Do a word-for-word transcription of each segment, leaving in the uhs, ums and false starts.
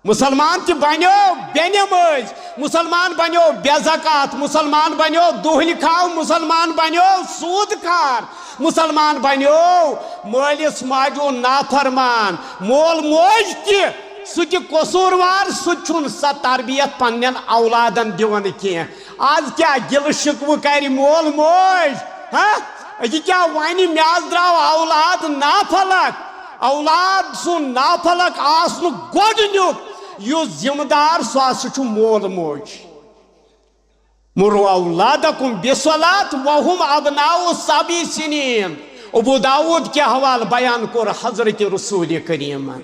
مسلمان تہِ بنیو بے نمٲز، مسلمان بنیو بے زکات، مسلمان بنیو دُہلہِ کھاو، مسلمان بنیو سود خار، مسلمان بنیو مٲلِس ماجہِ ہُنٛد نافرمان۔ مول موج تہِ، سُہ تہِ قصوٗروار، سُہ تہِ چھُنہٕ سۄ تربیت پننٮ۪ن اولادن دِوان کینٛہہ۔ آز کیٛاہ گِلہٕ شِکوٕ کرِ مول موج؟ ہا؟ یہِ کیٛاہ وَنہِ، مےٚ حظ درٛاو اولاد نافلک؟ اولاد سُنٛد نافلک آسنُک گۄڈٕنیُک یُس ذمہٕ دار، سُہ ہسا چھُ مول موج۔ مروا اولادکم بالصلاۃ وهم ابناء سبع سنین۔ ابو داؤد کہِ حوالہٕ بیان کوٚر حضرت رسول کریمن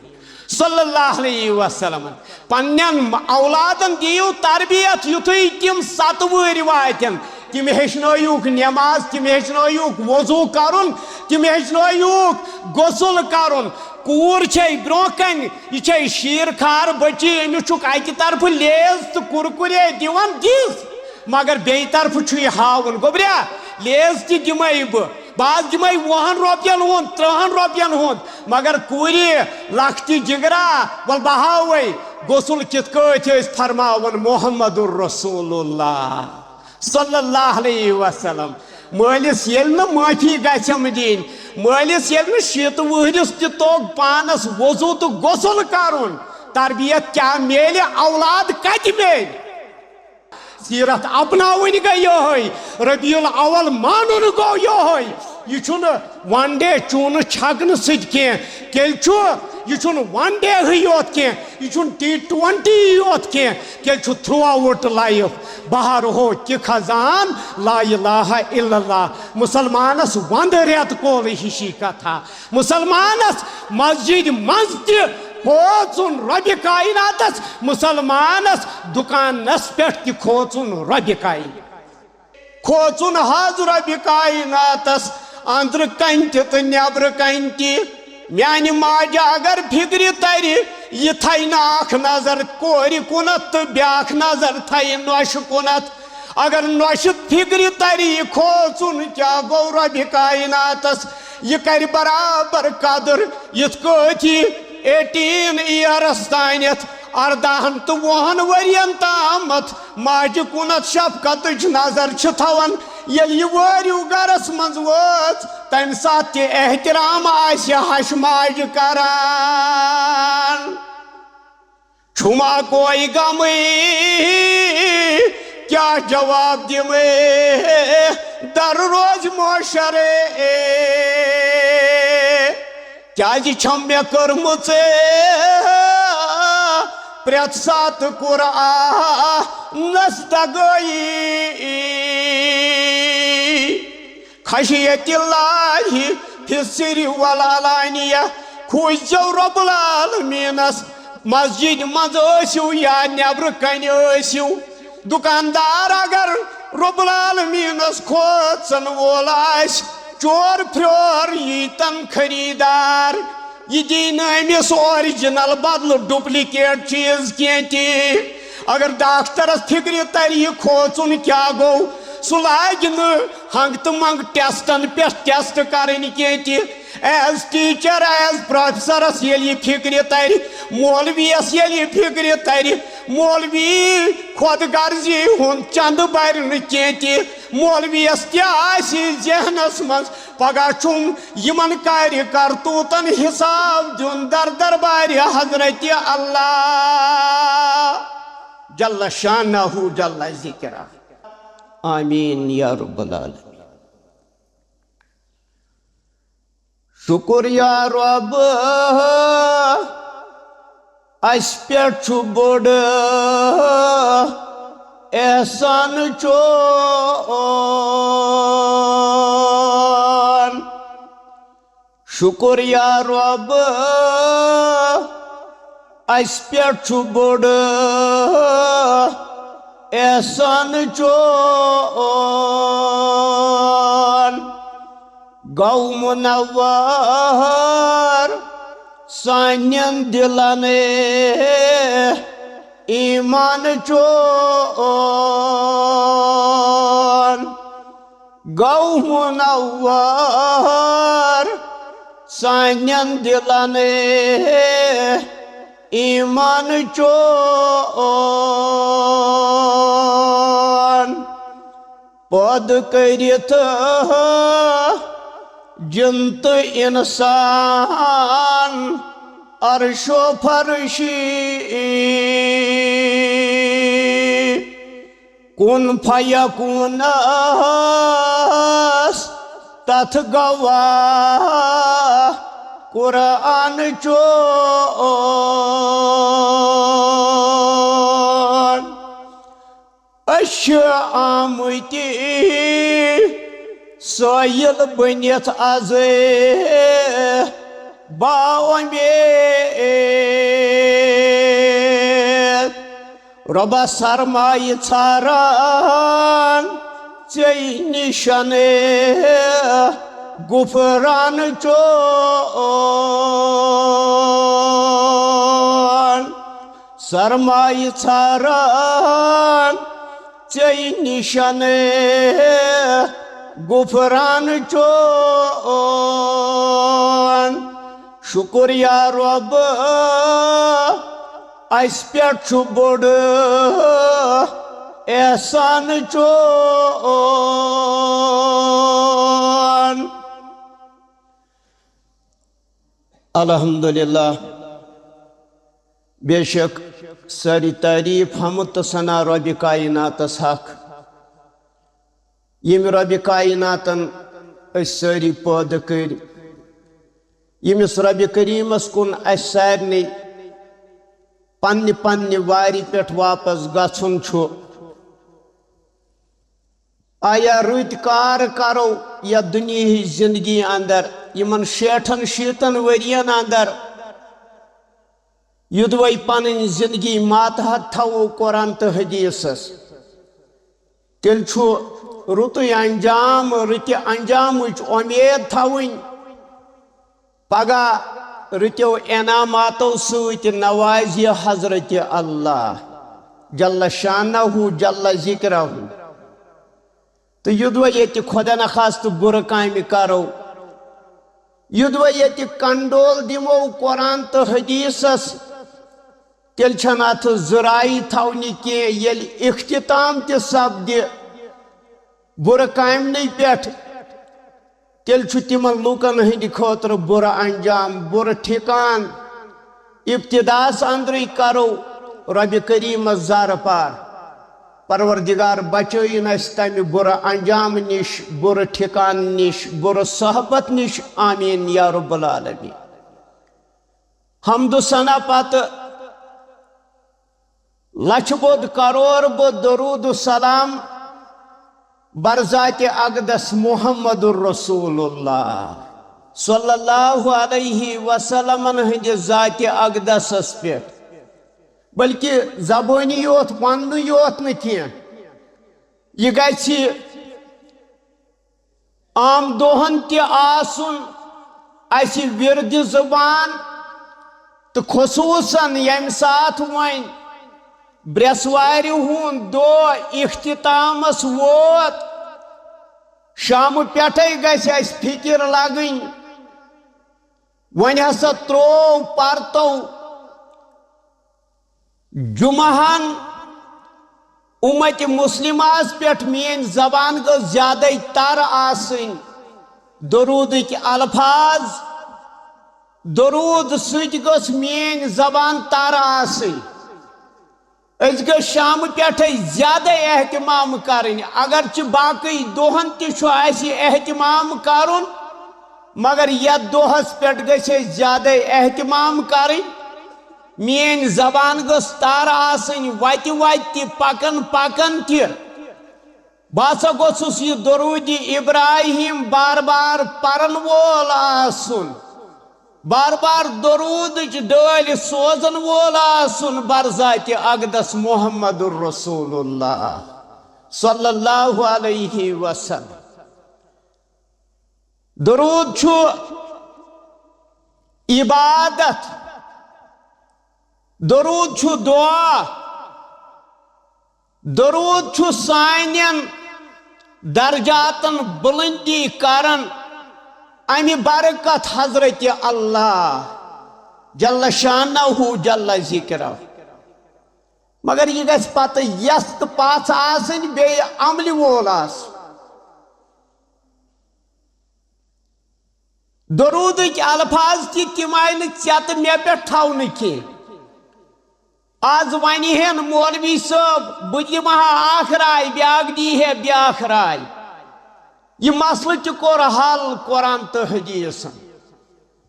صلی اللہ علیہ وسلم، پننٮ۪ن اولادن دِیِو تربیت یُتھُے تِم ستہٕ وُہٕرۍ واتن۔ تِم ہیٚچھنٲیِوکھ نٮ۪ماز، تِم ہیٚچھنٲیِوکھ وضوٗ کرُن، تِم ہیٚچھنٲیِوکھ غسل کرُن۔ کوٗر چھے برونٛہہ کنہِ، یہِ چھے شیٖر خار بٔچی، أمِس چھُکھ اکہِ طرفہٕ لیز تہٕ کُرکُرے دِوان دِس، مگر بیٚیہِ طرفہٕ چھُ یہِ ہاوُن، گوٚبریا، لیز تہِ دِمے بہٕ، بہٕ حظ دِمے وُہن رۄپین ہُنٛد، ترٕٛہن رۄپین ہُنٛد، مگر کوٗرِ لۄکٹہِ جگرا، وَل بہٕ ہاوَے غسل کِتھ کٲٹھۍ ٲسۍ فرماوان محمد رسول اللہ صلی اللہ علیہ وسلم۔ مٲلِس ییٚلہِ نہٕ معٲفی گژھٮ۪م دِنۍ، مٲلِس ییٚلہِ نہٕ شیٖتہٕ وُہرِس تہِ توٚگ پانس وضوٗ تہٕ غسل کرُن، تربیت کیٛاہ میلہِ، اولاد کتہِ میلہِ؟ سیرت اپناوٕنۍ گٔے یِہوٚے، ربیع الاول مانُن گوٚو یِہوٚے۔ یہِ چھُنہٕ ون ڈے چوٗنہٕ چھکنہٕ سۭتۍ کینٛہہ، تیٚلہِ چھُ، یہِ چھُنہٕ ون ڈے ہٕے یوت کینٛہہ، یہِ چھُنہٕ ٹی ٹُونٹی یوت کینٛہہ، تیٚلہِ چھُ تھرٛوٗ آوُٹ لایف۔ بہار ہو کہ خزان لا الہ الا اللہ۔ مسلمانس وندٕ رٮ۪تہٕ کول ہِشی کتھا۔ مسلمانس مسجد منٛز تہِ کھوژُن رۄبِ کایناتس، مسلمانس دُکانس پٮ۪ٹھ تہِ کھوژُن رۄبِ کایناتس۔ کھوژُن حظ رۄبِ کایناتس، أنٛدرٕ کنہِ تہِ تہٕ نٮ۪برٕ کنہِ تہِ۔ میانہِ ماجہِ اگر فِکرِ ترِ، یہِ تھایہِ نہٕ اکھ نظر کورِ کُنتھ تہٕ بیاکھ نظر تھایہِ نۄشہِ کُنتھ۔ اگر نۄشہِ فِکرِ ترِ، یہِ کھوژُن کیٛاہ گوٚو رۄبِ کایناتس، یہِ کرِ برابر قدر، یِتھ کٲٹھۍ یہِ ایٹیٖن ایئرس تانٮ۪تھ، ارداہن تہٕ وُہن ؤرین تامتھ ماجہِ کُنتھ شفقتٕچ نظر چھِ تھاوان۔ ییٚلہِ یہِ وٲرِو گرس منٛز وٲژ، تمہِ ساتہٕ تہِ احترام آسہِ ہش ماجہِ کران۔ چھُما کوئی غمٕے، کیٛاہ جواب دِمے در روز محشرے؟ کیٛازِ چھَم مےٚ کٔرمٕژ پرٛٮ۪تھ ساتہٕ قرآنَس دگٲیی؟ خشیت اللہ فی السر والعلانیہ، کھوٗژزیو رب العالمینس، مسجد منٛز ٲسِو یا نٮ۪برٕ کنہِ ٲسِو۔ دُکاندار اگر رب العالمینس کھوژن وول آسہِ، چور پھرور ییٖتن خریدار، یہِ دی نہٕ أمِس original بدلہٕ duplicate چیٖز کینٛہہ تہِ۔ اگر ڈاکٹرس فِکرِ ترِ یہِ کھوژُن کیٛاہ گوٚو، سُہ لاگہِ نہٕ ہنٛگ تہٕ منٛگ ٹیسٹن پٮ۪ٹھ ٹیسٹ کرٕنۍ کینٛہہ تہِ۔ As teacher، as پروفیسرس ییٚلہِ یہِ فِکرِ ترِ، مولویس ییٚلہِ یہِ فِکرِ ترِ، مولوی خۄد غرضی ہُنٛد چندٕ بَرِ نہٕ کینٛہہ تہِ۔ مولویس تہِ آسہِ ذہنس منٛز، پگاہ چھُم یِمن کارِ کرتوٗتن حساب دیُن در دربارِ حضرت اللہ جل شانہ جل ذکرہ۔ آمین یا رب العالمین۔ شُکُر یا رۄب، اَسہِ پٮ۪ٹھ چھُ بوٚڑ احسان چون۔ شُکُر یا رۄب، اَسہِ پٮ۪ٹھ چھُ بوٚڑ احسان چون۔ گوٚو مُنوّر سانٮ۪ن دِلن ایمان چون۔ گوٚو مُنوّر سانٮ۪ن دِلن ایمان چون پٲدٕ کٔرِتھ جِن تہٕ اِنسان عرش و فرشی کُن فیکوٗنس تتھ گواہ قرآن چون۔ أسۍ چھِ آمٕتۍ سٲیِل بٔنِتھ از با اُمید۔ رۄبہ سرمایہِ ژھاران ژےٚ نِشن غفران چون۔ سرمایہِ ژھاران ژےٚ نِشن غفران چون۔ شُکر یا رۄب، اَسہِ پٮ۪ٹھ چھُ بوٚڑ احسان چون۔ الحمدللہ، بے شک سٲری تعریٖف، حمد تہٕ ثنا رۄبِ کایناتس حق، ییٚمہِ رۄبِ کایناتن أسۍ سٲری پٲدٕ کٔرۍ، ییٚمِس رۄبِ کریٖمس کُن اسہِ سارنٕے پننہِ پننہِ وارِ پٮ۪ٹھ واپس گژھُن چھُ۔ آیا رٕتۍ کار کرو یتھ دُنیاہٕچ زندگی اندر، یِمن شیٹھن شیٖتن ؤرین اندر، یوٚدوَے پنٕنۍ زندگی ماتحت تھاوو قرآن تہٕ حدیثس، تیٚلہِ چھُ رُتُے انجام، رٕتہِ انجامٕچ اُمید تھاوٕنۍ۔ پگاہ رٕتیو انعاماتو سۭتۍ نوازِ حضرت اللہ جل شانہ جل ذکرہ۔ تہٕ یوٚدوَے ییٚتہِ خۄدا نخواستہٕ بُرٕ کامہِ کرو، یوٚدوَے ییٚتہِ کنڈول دِمو قرآن تہٕ حدیثس، تیٚلہِ چھَنہٕ اَتھ زٕ رایہِ تھاونہِ کینٛہہ۔ ییٚلہِ اختتام تہِ سپدِ بُرٕ کامنٕے پٮ۪ٹھ، تیٚلہِ چھُ تِمن لوٗکن ہٕنٛدِ خٲطرٕ بُرٕ انجام، بُرٕ ٹھِکان۔ ابتداہس اندرٕے کرو رۄبِ کریٖمس زارٕ پار۔ پروردگار بچٲیِن اسہِ تمہِ بُرٕ انجام نِش، بُرٕ ٹھِکان نِش، بُرٕ صحبت نِش۔ آمین یا رب العالمین۔ حمد و ثنا پتہٕ لچھ بوٚد کرور بوٚد درود و سلام بر ذاتِ اقدس محمد رسول اللہ صلی اللہ علیہ وسلمن ہٕنٛدِ ذاتِ اقدسس پٮ۪ٹھ، بلکہ زبٲنی یوت وننہٕ یوت نہٕ کینٛہہ، یہِ گژھِ عام دۄہن تہِ آسُن اسہِ وِردِ زبان، تہٕ خصوصاً ییٚمہِ ساتہٕ وۄنۍ برٛٮ۪سوارِ ہُنٛد دۄہ اختتامس ووت، شامہٕ پٮ۪ٹھے گژھِ اسہِ فکر لگٕنۍ، وۄنۍ ہسا تروو پرتو جمعہن امت مسلمہس پٮ۪ٹھ۔ میٲنۍ زبان گٔژھ زیادے تر آسٕنۍ، درودٕکۍ الفاظ، درود سۭتۍ گٔژھ میٲنۍ زبان تر آسٕنۍ۔ أسۍ گٔژھ شامہٕ پٮ۪ٹھے زیادے اہتمام کرٕنۍ۔ اگرچہِ باقٕے دۄہن تہِ چھُ اسہِ اہتمام کرُن، مگر یتھ دۄہس پٮ۪ٹھ گٔژھ أسۍ زیادے اہتمام کرٕنۍ۔ میٲنۍ زبان گٔژھ تر آسٕنۍ، وتہِ وتہِ تہِ، پکان پکان تہِ۔ بہٕ ہسا گوٚژھُس یہِ درودِ ابراہیم بار بار پرن وول آسُن، بار بار درودٕچ ڈٲلۍ سوزن وول آسُن بر ذاتِ اقدس محمد رسول اللہ صلی اللہ علیہ وسلم۔ درود چھُ عبادت، درود چھُ دعا، درود چھُ سانٮ۪ن درجاتن بلندی کران۔ امہِ برکت حضرت اللہ جل شانہ جل ذکرہ۔ مگر یہِ گژھِ پتہٕ یژھ تہٕ پژھ آسٕنۍ، بیٚیہِ عملہِ وول آسُن۔ درودٕکۍ الفاظ تہِ تِم آیہِ نہٕ ژےٚ تہٕ مےٚ پٮ۪ٹھ تھاونہٕ کینٛہہ۔ آز ونہِ ہن مولوی صٲب، بہٕ دِمہٕ ہا اکھ راے، بیاکھ دی ہے بیاکھ راے۔ یہِ مسلہٕ تہِ کوٚر حل قرآن تہٕ حدیثن۔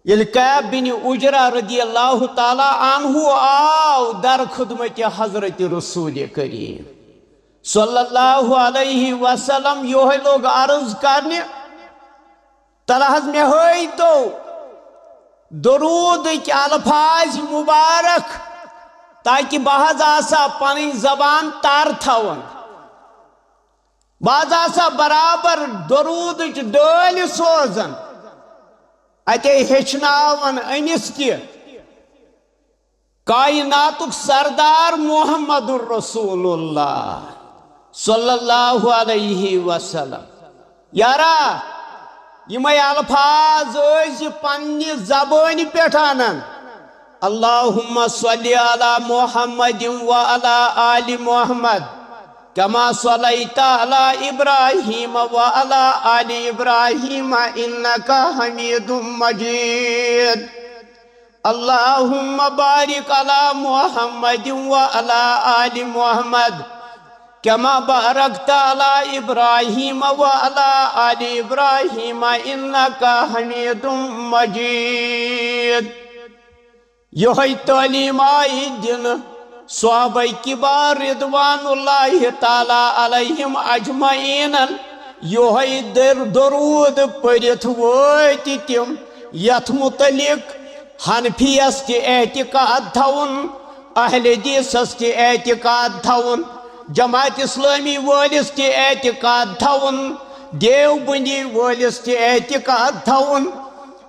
ییٚلہِ کعب بن عجرہ رضی اللہ تعالیٰ عنہ آو در خدمت حضرت رسول کریم صلی اللہ علیہ وسلم، یہوے لوگ عرض کرنہِ، تلہ حض مےٚ ہٲیتو درودٕکۍ الفاظ مبارک، تاکہ بہٕ حض آسہٕ ہا پنٕنۍ زبان تر تھاوان۔ بہٕ حض آسہٕ ہا برابر درودٕچ ڈٲلۍ سوزان۔ اتے ہیٚچھناوان أمِس تہِ کائناتُک سردار محمد رسول اللہ صلی اللہ علیہ وسلم۔ یارا، یِمے الفاظ ٲسۍ پننہِ زبٲنہِ پٮ۪ٹھ انان۔ اللہم صلی علی محمد وعلی آل محمد کما صلیت علی ابراہیم وعلی آل ابراہیم انک حمید مجید۔ اللہم بارک علی محمد وعلی آل محمد کما بارکت علی ابراہیم وعلی آل ابراہیم انک حمید مجید۔ یہوے تعلیم آیہِ دِنہٕ صحابہ کبار رضوان اللہ تعالیٰ علیہم اجمعینن۔ یہوے در-، درود پٔرِتھ وٲتۍ تِم یتھ متعلق حنفیس تہِ اعتقاد تھاوُن، اہل حدیثس تہِ اعتقاد تھاوُن، جماعت اسلامی وٲلِس تہِ اعتقاد تھاوُن، دیوبندی وٲلِس تہِ اعتقاد تھاوُن۔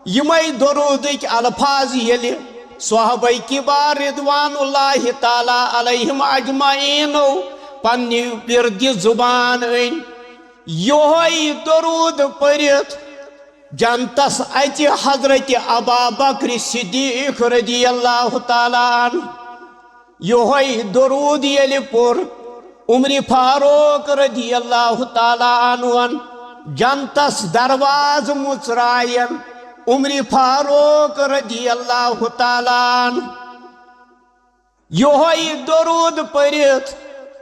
یِمے درودٕکۍ الفاظ ییٚلہِ صحابہ کبار رضوان اللہ تعالیٰ علیہم اجمعینو پننہِ وردِ زبان أنۍ، یہوے درود پٔرِتھ جنتس اژِ حضرت ابا بکر صدیق رضی اللہ تعالیٰ عنہ۔ یہوے درود ییٚلہِ پوٚر عمر فاروق رضی اللہ تعالیٰ عنہن، جنتس دروازٕ مُژرایَن عمر فاروق رضی اللہ تعالیٰ عنہ۔ یہوے درود پٔرِتھ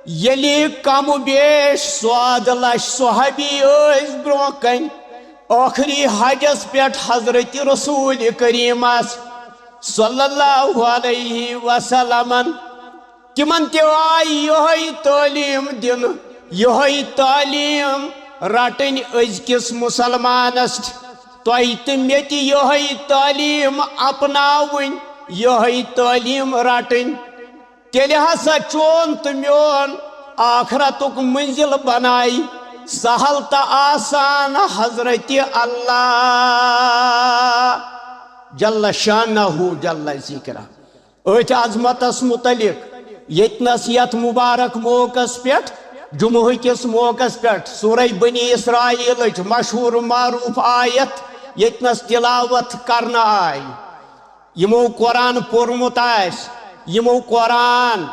ییٚلہِ کم و بیش سواد لچھ صحابی ٲسۍ برونٛہہ کنہِ ٲخری حجس پٮ۪ٹھ حضرت رسول کریمس صلی اللہ علیہ وسلمن، تِمن تہِ آیہِ یہوے تعلیٖم دِنہٕ، یہوے تعلیٖم رٹٕنۍ أزکِس مسلمانس تہِ۔ تۄہہِ تہٕ مےٚ تہِ یہوے تعلیٖم اپناوٕنۍ، یہوے تعلیٖم رٹٕنۍ۔ تیٚلہِ ہسا چون تہٕ میون آخرتُک منزل بنایہِ سہل تہٕ آسان حضرت اللہ جل شانہ جل ذکرہ۔ أتھۍ عظمتس متعلق ییٚتنس یتھ مبارک موقعس پٮ۪ٹھ، جمعہ کِس موقعس پٮ۪ٹھ سورہ بنی اسرائیلٕچ مشہور معروف آیت ییٚتنس تلاوت کرنہٕ آیہِ، یِمو قرآن پوٚرمُت آسہِ، یِمو قرآن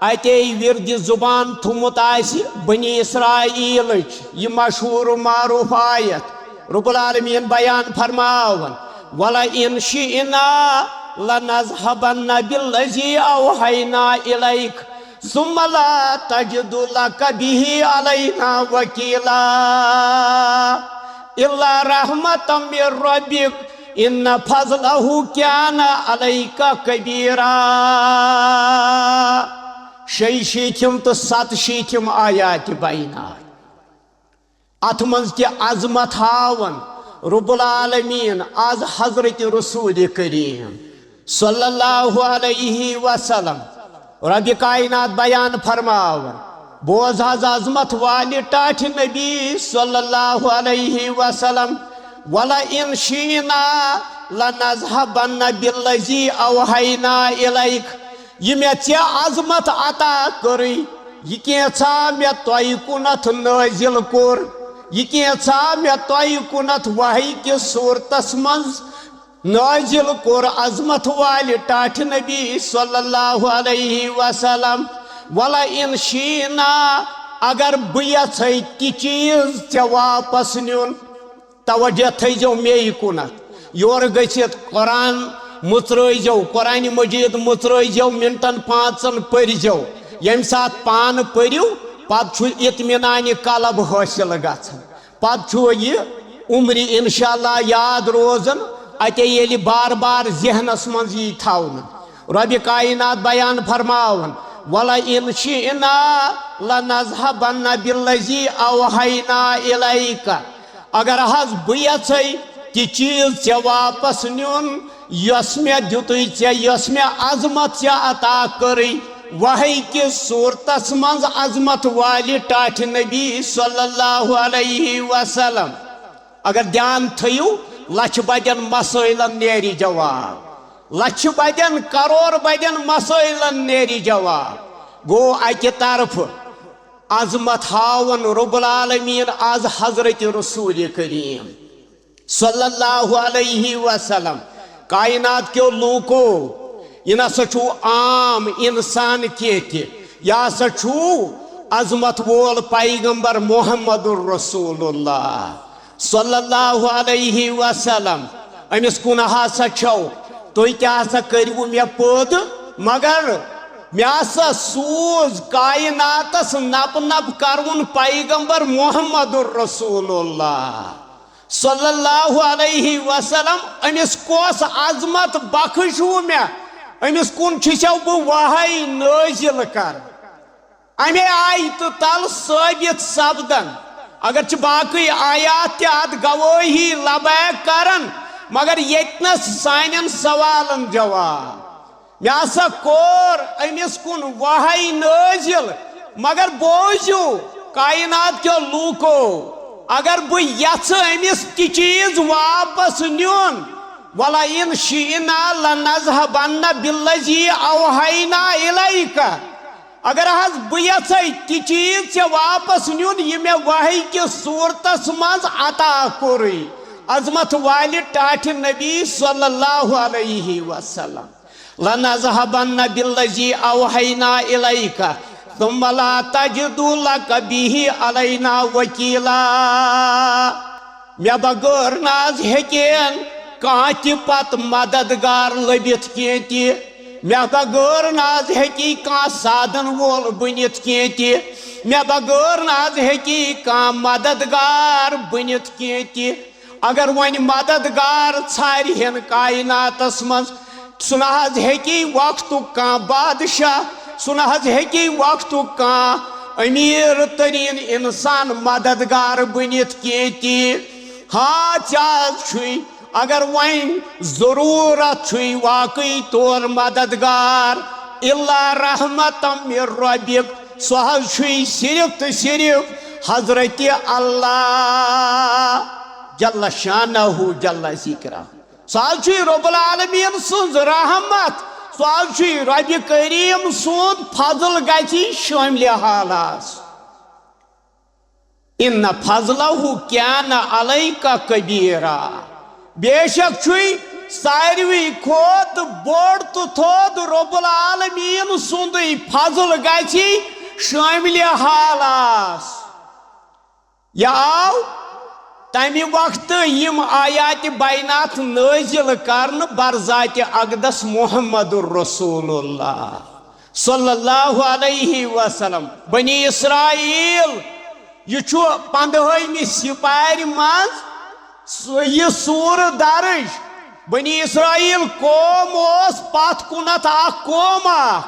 اتے ورد زبان تھومت آسہِ بنی اسرائیلچ یہ مشہور و معروف آیت۔ رب العالمین بیان فرماون، "ولئن شئنا لنذهبن بالذی اوحینا الیک ثم لا تجد لک به علینا وکیلا الا رحمة من ربک ان فضلہ کان علیک کبیرا۔" شیٚیہِ شیٖتھِم تہٕ ستہٕ شیٖتھِم آیات بینات۔ اتھ منٛز تہِ عظمت ہاوان رب العالمین از حضرت رسول کریم صلی اللہ علیہ وسلم۔ رب کائنات بیان فرماون، بوز حض عظمت والہِ ٹاٹھہِ نبی صلی اللہ علیہ وسلم، "ولئن شئنا لنذهبن بالذی اوحینا الیک"، یہ مےٚ ژےٚ عظمت عطا کٔرٕے، یہ کینٛژھا مےٚ تۄہہِ کُنتھ نٲزِل کوٚر، یہ کینٛژھا مےٚ تۄہہِ کُنتھ وحی کِس صورتس منٛز نازل کوٚر عظمت والہِ ٹاٹھہِ نبی صلی اللہ علیہ وسلم، "ولئن شئنا"، اگر بہٕ یژھے تہِ چیز ژےٚ واپس نیُن، توجہ تھٲیزیو مے کُنتھ۔ یورٕ گٔژھِتھ قرآن مُژرٲیزیو، قرآن مجید مُژرٲیزیو، منٹن پانٛژن پٔرزیو۔ ییٚمہِ ساتہٕ پانہٕ پٔرِو، پتہٕ چھُ اطمینان قلب حٲصِل گژھان۔ پتہٕ چھُ یہِ عمرِ انشاءاللہ یاد روزان، اتے ییٚلہِ بار بار ذہنس منٛز یی تھاونہٕ۔ رۄبِ کائنات بیان فرماوان، "ولئن شئنا لنذهبن بالذي أوحينا إليك"۔ اگر حظ بہٕ یژھے تہِ چیز ژےٚ واپس نیُن، یۄس مےٚ دیُتُے ژےٚ، یۄس مےٚ عظمت ژےٚ عطا کٔرٕے، وحی کِس صورتس منٛز عظمت والہِ ٹاٹھہِ نبی صلی اللہ علیہ وسلم۔ اگر دھیان تھٲیِو، لچھِ بدٮ۪ن مسٲیلن نیرِ جواب، لچھِ بدٮ۪ن، کرور بدٮ۪ن مسٲیلن نیرِ جواب۔ گوٚو اکہِ طرفہٕ عظمت ہاوان رب العالمین از حضرت رسول کریم صلی اللہ علیہ وسلم، کائنات کیو لوکو، یہِ نسا چھُ عام انسان کینٛہہ تہِ، یہِ ہسا چھُ عظمت وول پیغمبر محمد رسول اللہ صلی اللہ علیہ وسلم۔ أمِس کُن ہسا چھو، تُہۍ تہِ ہسا کٔرِو مےٚ پٲدٕ، مگر مےٚ ہسا سوٗز کائناتس نپ نپ کرُن پیغمبر محمد رسول اللہ صلی اللہ علیہ وسلم۔ أمِس کۄس عظمت بخشوٕ مےٚ؟ أمِس کُن چھُسو بہٕ وحی نٲزِل کران۔ اَمے آیتہٕ تل ثٲبت سپدان، اگرچہِ باقٕے آیات تہِ اتھ گوٲہی لبیک کرن، مگر ییٚتنس سانٮ۪ن سوالن جواب۔ مےٚ ہسا کوٚر أمِس کُن وحی نٲزِل، مگر بوٗزِو کائنات کیو لوٗکو، اگر بہٕ یژھٕ أمِس تہِ چیٖز واپس نیُن، "ولئن شئنا لنذهبن بالذي أوحينا إليك"، اگر حظ بہٕ یژھے تہِ چیٖز ژےٚ واپس نیُن، یہِ مےٚ وحی کِس صورتس منٛز عطا کوٚرُے عظمت والہِ ٹاٹھہِ نبی صلی اللہ علیہ وسلم، "لنذهبن بالذي أوحينا إليك ثم لا تجد لك به علينا وكيلا"۔ مےٚ بغٲر نہ حظ ہیٚکن کانٛہہ تہِ پتہٕ مددگار لٔبِتھ کینٛہہ تہِ۔ مےٚ بغٲر نہ حظ ہیٚکی کانٛہہ سادن وول بٔنِتھ کینٛہہ تہِ۔ مےٚ بغٲر نہ حظ ہیٚکی کانٛہہ مددگار بٔنِتھ کینٛہہ تہِ۔ اگر وۄنۍ مددگار ژھارِ ہن کائناتس منٛز، سُہ نہ حظ ہیٚکی وقتُک کانٛہہ بادشاہ، سُہ نہ حظ ہیٚکی وقتُک کانٛہہ امیر ترین انسان مددگار بٔنِتھ کینٛہہ تہِ۔ ہاں، ژےٚ حظ چھُے، اگر وۄنۍ ضروٗرت چھُے واقعی طور مددگار، الا رحمتم من ربک، سُہ حظ چھُے صرف تہٕ صرف حضرت اللہ جل شانہ جل ذکرہ۔ سُہ حظ چھُے رب العالمین سٕنٛز رحمت، سُہ حظ چھُے ربِ کریم سُنٛد فضل گژھِ شٲملِ حال آسُن۔ ان فضلہ کان علیک کبیرا، بے شک چھُے ساروی کھۄتہٕ بوٚڑ تہٕ تھوٚد رب العالمین سُنٛدُے فضل گژھِ شٲملِ حال آسُن۔ یہِ آو تمہِ وقتہٕ یِم آیاتِ بینات نٲزِل کرنہٕ برذاتِ اقدس محمد رسول اللہ صلی اللہ علیہ وسلم۔ بنی اسرائیل، یہِ چھُ پندہٲیمہِ سپارِ منٛز سُہ، یہِ سورٕ درٕج۔ بنی اسرائیل قوم اوس پتھ کُنتھ اکھ قوم اکھ۔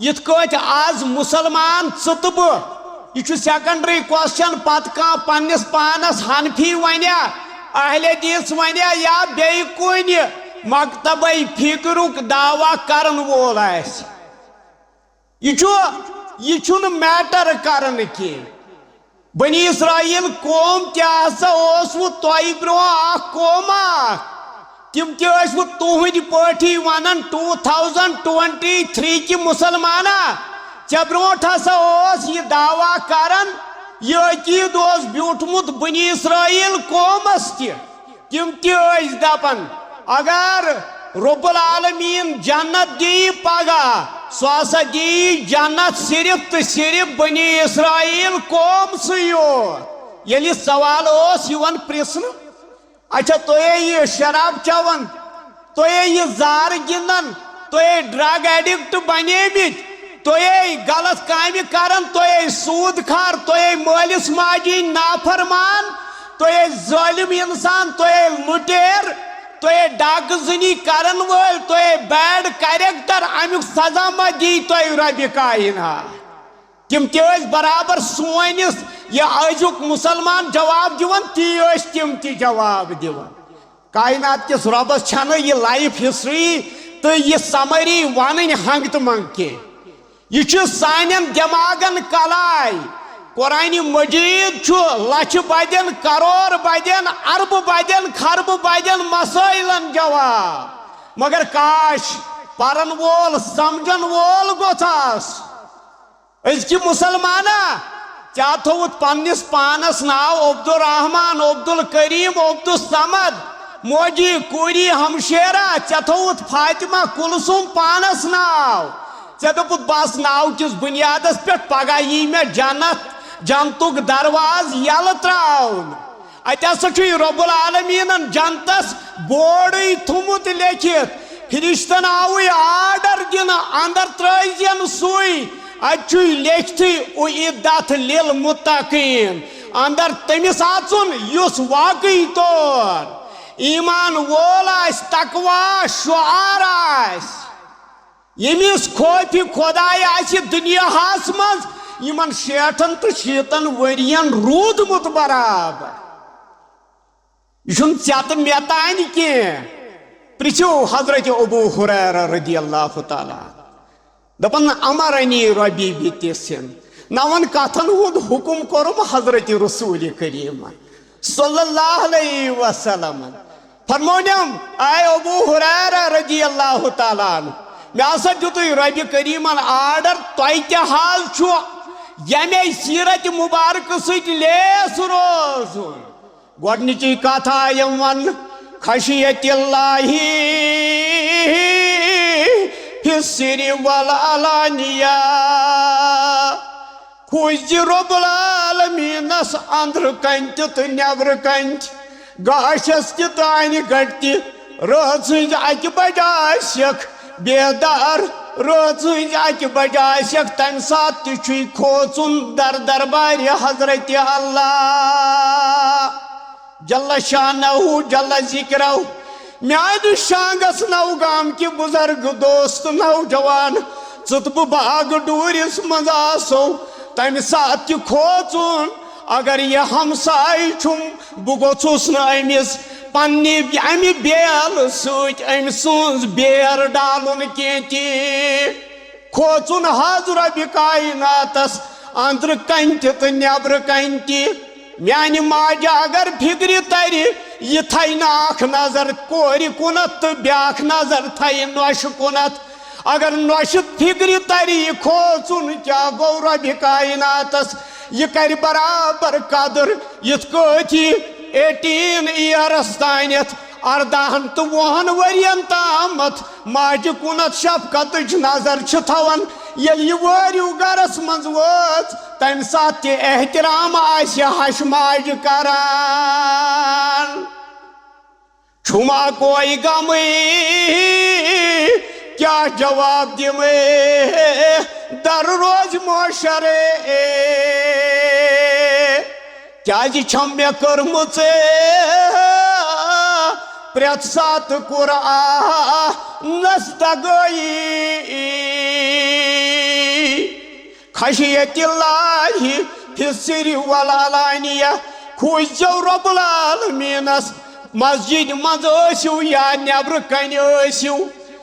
یِتھ کٲٹھۍ آز مُسلمان ژٕ تہٕ بہٕ، یہِ چھُ secondary question، پتہٕ کانٛہہ پننِس پانس حنفی ونیا، اہل حدیث ونیا یا بیٚیہِ کُنہِ مکتبے فکرُک دعویٰ کرن وول آسہِ۔ یہِ چھُ، یہِ چھُنہٕ matter کران کینٛہہ۔ بنی اسرائیل قوم تہِ ہسا اوس وۄنۍ تۄہہِ برونٛہہ اکھ قوم اکھ۔ تِم تہِ ٲسۍ وۄنۍ تُہنٛدۍ پٲٹھی ونان، two thousand twenty three کہِ مُسلمانا، ژےٚ برونٛٹھ ہسا اوس یہِ دعویٰ کران، یہِ عقیٖد اوس بیوٗٹھمُت بنی اسرائیل قومس تہِ۔ تِم تہِ ٲسۍ دپان، اگر رب العالمین جنت دی پگاہ، سُہ ہسا دی جنت صرف تہٕ صرف بنی اسرائیل قوم سٕے یوت۔ ییٚلہِ سوال اوس یِوان پرژھنہٕ، اچھا، تُہۍ ہے یہِ شراب چٮ۪وان، تُہۍ ہے یہِ زار گِنٛدان، تُہۍ ہے drug addict بنیمٕتۍ، تُہۍ ہے غلط کامہِ کران، تُہۍ ہے سوٗد خار، تُہۍ ہے مٲلِس ماجہِ ہٕنٛدۍ نافرمان، تُہۍ ہے ظٲلِم انسان، تُہۍ ہے لُٹیر، تُہۍ ہے ڈاکہٕ زٔنی کرن وٲلۍ، تُہۍ ہے bad character، امیُک سزا ما دی تۄہہِ ربِ کائنات؟ تِم تہِ ٲسۍ برابر سون یُس یہِ أزیُک مُسلمان جواب دِوان، تی ٲسۍ تِم تہِ جواب دِوان۔ کائنات کِس رۄبس چھنہٕ یہِ life history تہٕ یہِ summary ونٕنۍ ہنٛگ تہٕ منٛگ کینٛہہ۔ یہِ چھُ سانٮ۪ن دٮ۪ماغن کلاے۔ قرآنِ مجیٖد چھُ لچھِ بدٮ۪ن، کرور بدٮ۪ن، اربہٕ بدٮ۪ن، خربہٕ بدٮ۪ن مسٲیلن جواب۔ مگر کاش، پرن وول، سمجھن وول گوٚژھ آسُن۔ أزکہِ مُسلمانا، ژےٚ تھوٚوُتھ پننِس پانس ناو عبدالرحمان، عبدالکریم، عبدالصمد، موجی، کوری، ہمشیرہ، ژےٚ تھوٚوُتھ فاطمہ کلثوم پانس ناو۔ ژےٚ دوٚپُتھ، بس ناو کِس بُنیادس پٮ۪ٹھ پگاہ یی مےٚ جنت، جنتُک درواز یلہٕ تراونہٕ۔ اتہِ ہسا چھُ یہِ رب العالمیٖنن جنتس بورڈٕے تھوٚمُت لیکھِتھ، فرشتن آوٕے آرڈر دِنہٕ، اندر ترٲوزٮ۪ن سُے۔ اتہِ چھُے لیکھتھٕے، "اُعدت للمتقین"، اندر تٔمِس اژُن یُس واقعی طور ایمان وول آسہِ، تقوی شعار آسہِ۔ ییٚمِس خوفِ خۄداے آسہِ دُنیاہَس منٛز یِمَن شیٹھَن تہٕ شیٖتَن ؤرِیَن روٗدمُت برابر۔ یہِ چھُنہٕ ژےٚ تہٕ مےٚ تانۍ کینٛہہ۔ پرٛژھِو حضرت ابو ہریرہ رضی اللہ تعالیٰ عنہ۔ دَپان، "امرنی ربی بتسع"۔ نَوَن کَتھَن ہُنٛد حُکُم کوٚرُم حضرت رسول کریٖمَن۔ صلی اللہ علیہ وسلم۔ فرمونم، اے ابو ہریرہ رضی اللہ تعالیٰ عنہ، مےٚ ہسا دیُتُے ربِ کریٖمن آرڈر، تۄہہِ تہِ حظ چھُ ییٚمے سیرت مبارکہٕ سۭتۍ لیس روزُن۔ گۄڈنِچی کتھ آیم وننہٕ، خشیت اللہ فی السر والعلانیہ۔ کھوٗژزِ رۄب العالمیٖنَس أنٛدرٕ کنہِ تہِ تہٕ نٮ۪برٕ کنہِ تہِ، گاشس تہِ تہٕ انہِ گٹہِ تہِ۔ رٲژ ہٕنٛزِ اکہِ بجہِ آسٮ۪کھ بیدار، رٲژ ہٕنٛزِ اکہِ بجہِ آسٮ۪کھ، تمہِ ساتہٕ تہِ چھُے کھوژُن در دربارِ حضرت اللہ جل شانہ جل ذکرہ۔ میانہِ شانگس نوگام کہِ بزرگ دوست نوجوان، ژٕ تہٕ بہٕ باغ ڈوٗرِس منٛز آسو، تمہِ ساتہٕ تہِ کھوژُن۔ اگر یہِ ہمساے چھُم، بہٕ گوٚژھُس نہٕ أمِس پننہِ امہِ بیل سۭتۍ أمۍ سٕنٛز بیر ڈالُن کینٛہہ تہِ۔ کھوژُن حض ربِ کائناتس أنٛدرٕ کنہِ تہِ تہٕ نٮ۪برٕ کنہِ تہِ۔ میانہِ ماجہِ اگر فِکرِ ترِ، یہِ تھایہِ نہٕ اکھ نظر کورِ کُنتھ تہٕ بیاکھ نظر تھایہِ نۄشہِ کُنتھ۔ اگر نۄشہِ فِکرِ ترِ، یہِ کھوژُن کیٛاہ گوٚو ربِ کائناتس، یہِ کرِ برابر قدر یِتھ کٲٹھۍ یہِ eighteen years تانٮ۪تھ، ارداہن تہٕ وُہن ؤرین تامتھ ماجہِ کُنتھ شفقتٕچ نظر چھِ تھاوان۔ ییٚلہِ یہِ وٲرِو گرس منٛز وٲژ، تمہِ ساتہٕ تہِ احترام آسہِ ہش ماجہِ کران۔ چھُما کوئی غمٕے؟ کیٛاہ جواب دِمے در روز محشرے؟ کیٛازِ چھَم مےٚ کٔرمٕژ پرٛٮ۪تھ ساتہٕ قرآنس دگٲیی؟ خشیت اللہ فی السر والعلانیہ، کھوٗژزیو رب العالمینس، مسجد منٛز ٲسِو یا نٮ۪برٕ کنہِ ٲسِو۔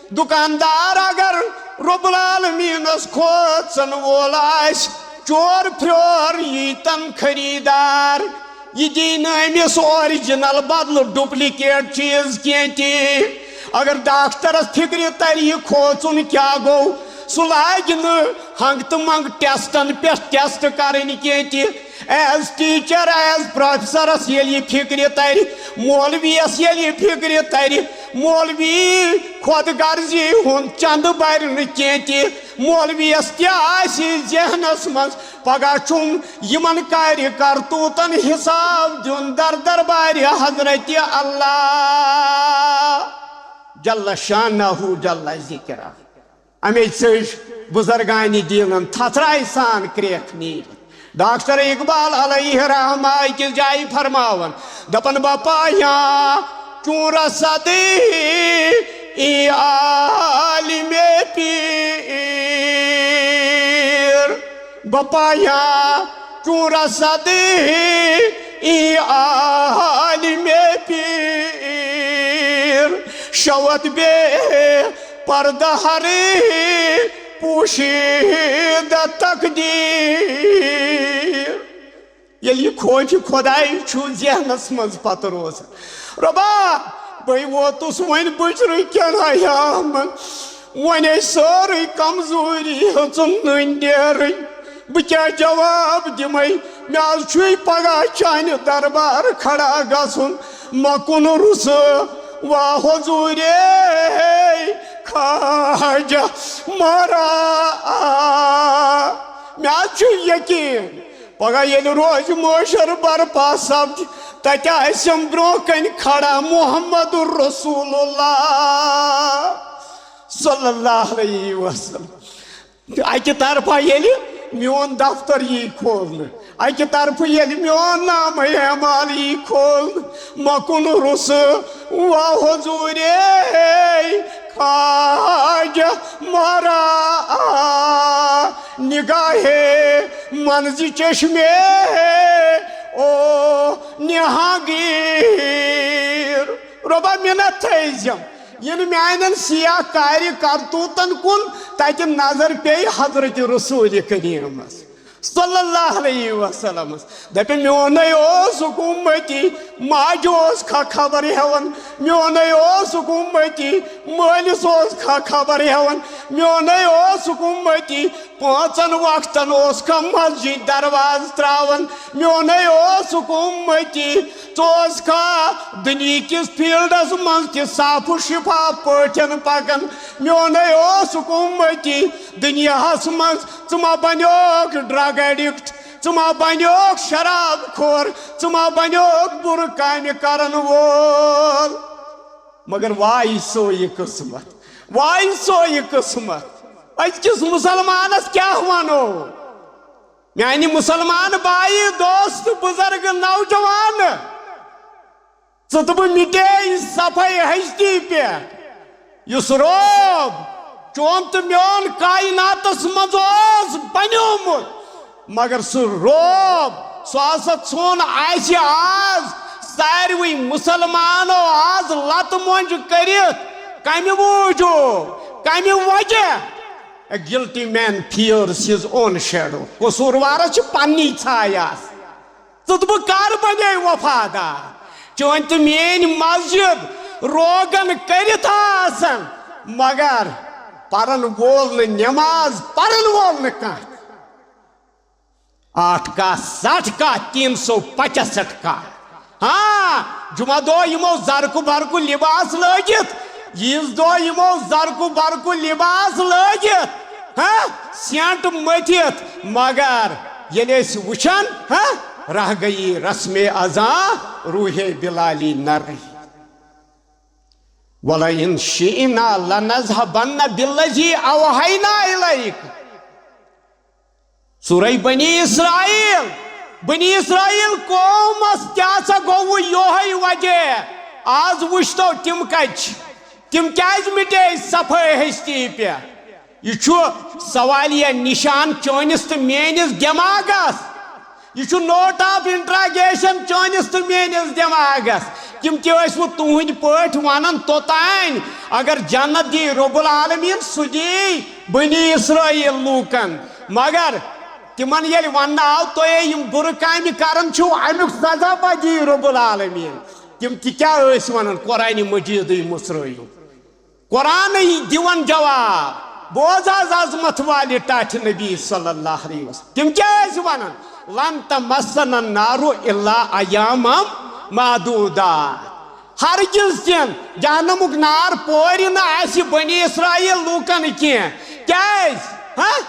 دُکاندار اگر رب العالمینس کھوژن وول آسہِ، چور پھرور ییٖتن خریٖدار، یہِ دی نہٕ أمِس original بدلہٕ duplicate چیٖز کینٛہہ تہِ۔ اگر ڈاکٹرس فِکرِ ترِ یہِ کھوژُن کیٛاہ گوٚو، سُہ لاگہِ نہٕ ہنٛگ تہٕ منٛگ ٹیسٹن پٮ۪ٹھ ٹیسٹ کرٕنۍ کینٛہہ تہِ۔ ایز ٹیچر، ایز پروفیسرس ییٚلہِ یہِ فکرِ ترِ، مولویس ییٚلہِ یہِ فکرِ ترِ، مولوی خود غرضی ہُنٛد چندٕ برِ نہٕ کینٛہہ تہِ۔ مولویس تہِ آسہِ ذہنس منٛز، پگاہ چھُم یِمن کارِ کرتوٗتن حساب دیُن در دربارِ حضرت اللہ جل شانہ جل ذکرہ۔ اَمے ژٔج بُزرگانِ دیٖنَن تھَتھراے سان کرٛیکھ نیٖرِتھ۔ ڈاکٹر اقبال علیہ رحمہ أکِس جایہِ فرماوان، دَپان، "بہٕ پایاں چون رسد ای عالمِ پیٖر، بہٕ پایاں چون رسد ای عالمِ پیٖر، شوت بے پردہ ہر پوشیدہ تقدیر۔" ییٚلہِ یہِ خوفِ خۄداے چھُ ذہنس منٛز پتہٕ روزان، رۄبا، بے ووتُس وۄنۍ بُجرٕ کٮ۪ن حیامن، وۄنۍ ٲسۍ سٲرٕے کمزوری ہیٚژٕن نٔنۍ نیرٕنۍ۔ بہٕ کیٛاہ جواب دِمے؟ مےٚ حظ چھُے پگاہ چانہِ دربار کھڑا گژھُن۔ مہ کُن رُسہٕ وا حضوٗرے خواجہ مارا۔ مےٚ حظ چھُ یقیٖن، پگاہ ییٚلہِ روزِ محشر برپا سپدِ، تتہِ آسٮ۪م برونٛہہ کنہِ کھڑا محمد رسول اللہ صلی اللہ علیہ وسلم۔ اکہِ طرفہ ییٚلہِ میون دفتر یی کھولنہٕ، اکہِ طرفہٕ ییٚلہِ میون نامہ اعمال یی کھولنہٕ، مہ کُن رُسہٕ وا حضوٗرے خواجہ مارا، نگاہے منزِ چشمے او نہانگیر۔ رۄبا، مِنت تھٲیزٮ۪م، یِنہٕ میانٮ۪ن سیاہ کارِ کرتوٗتن کُن تتہِ نظر پیٚیہِ حضرت رسول کریٖمس صلی اللہ علیہ وسلمس۔ دپہِ، میونے اوسُکھ اُمتی، ماجہِ اوس کھا خبر ہٮ۪وان، میونے اوسُکھ اُمتی، مٲلِس اوس کھا خبر ہٮ۪وان، میونے اوسُکھ اُمتی، پانٛژن وقتن اوس کھا مسجد دروازٕ تراوان، میونے اوسُکھ اُمتی، ژٕ اوس کھا دُنیہکِس فیلڈس منٛز تہِ صاف و شفاف پٲٹھۍ پکان، میونے اوسُکھ اُمتی، دُنیاہس منٛز ژٕ ما بنیوکھ ڈرگ ایڈکٹ، ژٕ ما بنیوکھ شراب خور، ژٕ ما بنیوکھ بُرٕ کامہِ کرن وول۔ مگر واے سو یہِ قسمت، واے سو یہِ قسمت۔ أزکِس مُسلمانس کیٛاہ ونو؟ میانہِ مُسلمان بایہِ، دوست، بُزرگ، نوجوان، ژٕ تہٕ بہٕ مِٹے صفحے ہستی پٮ۪ٹھ۔ یُس رعب چون تہٕ میون کائناتس منٛز اوس بنیومُت، مگر سُہ رعب، سُہ ہسا ژھُن اَسہِ آز ساروٕے مُسلمانو آز لتہٕ مۄنجہِ کٔرِتھ۔ کمہِ موٗجوٗب؟ کمہِ وجہ؟ A guilty man fears his own shadow۔ قصوٗروارس چھِ پننی ژھاے آسان۔ ژٕ تہٕ بہٕ کر بنے وفادار؟ چٲنۍ تہٕ میٲنۍ مسجد روغن کٔرِتھ آسن، مگر پرن وول نہٕ نماز، پرن وول نہٕ کانٛہہ۔ آٹھ کا، سٹھ کا، تین سو پچسٹھ کا۔ ہاں، جمعہ دۄہ یِمو زرکہٕ برکہٕ لباس لٲگِتھ، عیٖذ دۄہ یِمو زرکہٕ برکہٕ لباس لٲگِتھ، ہاں، سینٹ مٔتھِتھ، مگر ییٚلہِ أسۍ وٕچھان، ہاں، رہ گئی رسم ازاں، روحے بلالی نہ رہی۔ وَلَئِن شِئْنَا لَنَذْهَبَنَّ بِالَّذِي أَوْحَيْنَا إِلَيْكَ۔ سورہ بنی اسرائیل، بنی اسرائیل قومس کیٛاہ سا گوٚو یوہے وجہ؟ آز وٕچھتو تِم کتہِ چھِ، تِم کیٛازِ مٹے صفحے ہستی پٮ۪ٹھ؟ یہِ چھُ سوالیہ نشان چٲنِس تہٕ میٲنِس دٮ۪ماغس۔ یہِ چھُ note of interrogation چٲنِس تہٕ میٲنِس دٮ۪ماغس۔ تِم تہِ ٲسۍ وۄنۍ تُہنٛدۍ پٲٹھۍ ونان توٚتام، اگر جنت دی رب العالمین، سُہ دی بنی اسرائیل لوٗکن۔ مگر تِمن ییٚلہِ وننہٕ آو، تۄہے یِم بُرٕ کامہِ کران چھِو، امیُک سزا ما دی رب العالمین؟ تِم تہِ کیٛاہ ٲسۍ ونان؟ قرآن مجیدٕے مُژرٲیِو۔ قرآنٕے دِوان جواب، بوز آز عظمت والہِ ٹاٹھہِ نبی صلی اللہ علیہ وسلم۔ تِم کیٛاہ ٲسۍ ونان؟ "لن تمسنا النار الا ایاما معدودات۔" ہرگز تہِ جہنمُک نار پورِ نہٕ آسہِ بنی اسرائیل لوٗکن کینٛہہ۔ کیٛازِ؟ ہہ؟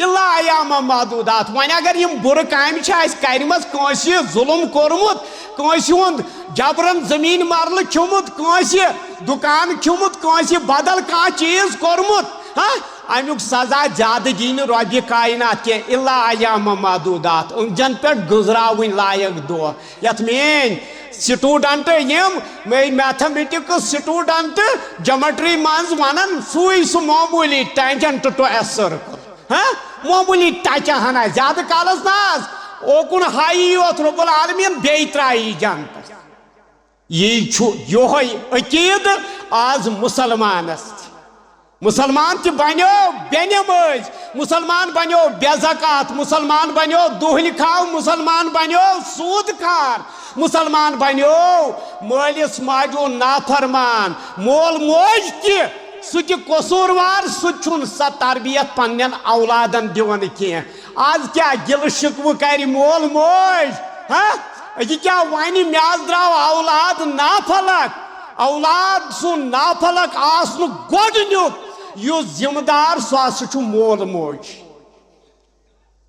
الا ایاما معدودات۔ وۄنۍ اگر یِم بُرٕ کامہِ چھِ اَسہِ کرِمژ، کٲنٛسہِ ظُلُم کوٚرمُت، کٲنٛسہِ ہُنٛد جبرن زٔمیٖن مرلہٕ کھیوٚمُت، کٲنٛسہِ دُکان کھیوٚمُت، کٲنٛسہِ بدل کانٛہہ چیٖز کوٚرمُت، ہہ؟ اَمیُک سزا زیادٕ دی نہٕ رۄبِ کاینات کینٛہہ، الا ایاما معدودات، أنٛدجن پٮ۪ٹھ گُزراوٕنۍ لایق دۄہ۔ یَتھ میٛٲنۍ student یِم، میٛٲنۍ mathematics student geometry منٛز ونان، سُے سُہ معموٗلی tangent to a circle۔ ہاں؟ معموٗلی ٹچہ ہنا، زیادٕ کالس نہ حظ۔ اوکُن ہایی یوت رب العالمین، بیٚیہِ ترٛایی جنتس۔ یی چھُ یِہوٚے عقیدٕ آز مُسلمانس تہِ۔ مُسلمان تہِ بنیو بے نمٲز، مُسلمان بنیو بے زکات، مُسلمان بنیو دُہلہِ کھاو، مُسلمان بنیو سوٗد خار، مُسلمان بنیو مٲلِس ماجہِ ہُنٛد نافرمان۔ مول موج تہِ، سُہ تہِ قصوٗروار، سُہ تہِ چھُنہٕ سۄ تربیت پننٮ۪ن اولادن دِوان کینٛہہ۔ آز کیٛاہ گِلہٕ شِکوٕ کرِ مول موج؟ ہہ؟ یہِ کیٛاہ وَنہِ؟ مےٚ حظ درٛاو اولاد نافلک۔ اولاد سُنٛد نافلک آسنُک گۄڈٕنیُک یُس ذمہٕ دار، سُہ ہسا چھُ مول موج۔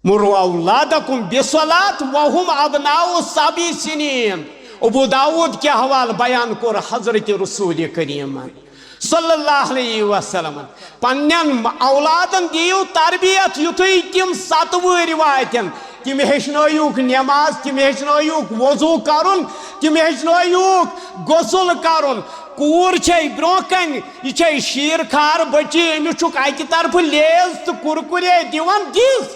"مروا اولادکم بالصلاۃ وهم ابناء سبع سنین۔" ابو داؤد کہِ حوالہٕ بیان کوٚر حضرت رسول کریمن صلی اللہ علیہ وسلمن، "پننٮ۪ن اولادن دِیِو تربیت یُتھُے تِم ستہٕ وُہٕرۍ واتن، تِم ہیٚچھنٲیِوکھ نٮ۪ماز، تِم ہیٚچھنٲیِوکھ وضوٗ کرُن، تِم ہیٚچھنٲیِوکھ غسل کرُن۔" کوٗر چھے برونٛہہ کنہِ، یہِ چھے شیٖر خار بٔچی، أمِس چھُکھ اکہِ طرفہٕ لیز تہٕ کُرکُرے دِوان، دِس،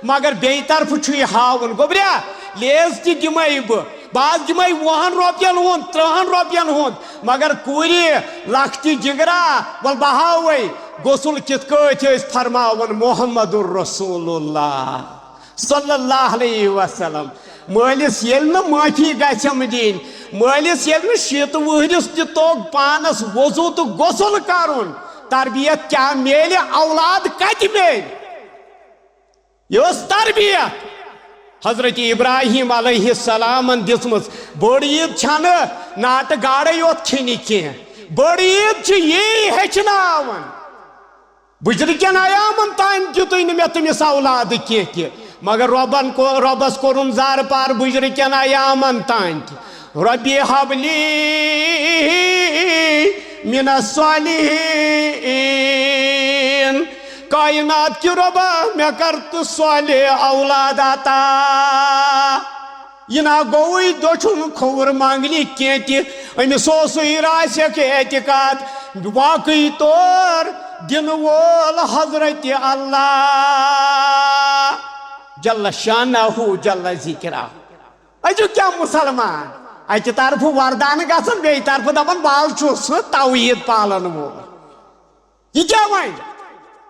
مگر بیٚیہِ طرفہٕ چھُ یہِ ہاوُن، گوٚبریا، لیز تہِ دِمے بہٕ، بہٕ حظ دِمے وُہن رۄپین ہُنٛد، ترٕٛہن رۄپین ہُنٛد، مگر کوٗرِ لۄکٹہِ جِگرا، وَل بہٕ ہاوے غسل کِتھ کٲٹھۍ ٲسۍ فرماوان محمد رسول اللہ صلی اللہ علیہ وسلم۔ مٲلِس ییٚلہِ نہٕ معٲفی گژھٮ۪م دِنۍ، مٲلِس ییٚلہِ نہٕ شیٖتہٕ وُہرِس تہِ توٚگ پانس وضوٗ تہٕ غسل کرُن، تربیت کیٛاہ میلہِ؟ اولاد کتہِ میلہِ؟ یہِ ٲس تربیت حضرت ابراہیم علیہ السلامن دِژمٕژ۔ بٔڑ عید چھنہٕ ناٹہٕ گاڈے یوت کھیٚنہِ کینٛہہ، بٔڑ عید چھِ یی ہیٚچھناوان۔ بُجرٕ کٮ۪ن ایامن تام دیُتُے نہٕ مےٚ تٔمِس اولادٕ کینٛہہ تہِ، مگر رۄبن کو-، رۄبس کوٚرُن زارٕ پار بُجرٕ کٮ۪ن ایامن تام تہِ۔ "ربی حبلی من الصالحین"، کائنات کہِ رۄبا، مےٚ کر تہٕ صالح اولاد عطا۔ یہِ نا گوٚوٕے دٔچھُن کھووُر منگنہِ کینٛہہ تہِ۔ أمِس اوسُے راسخ اعتقاد، واقعی طور دِنہٕ وول حضرت اللہ جل شانہ جل ذکرہ۔ أزیُک کیٛاہ مُسلمان؟ اَکہِ طرفہٕ وردان گژھان، بیٚیہِ طرفہٕ دپان، "بہٕ حظ چھُس سُہ توحید پالن وول۔" یہِ کیٛاہ وۄنۍ؟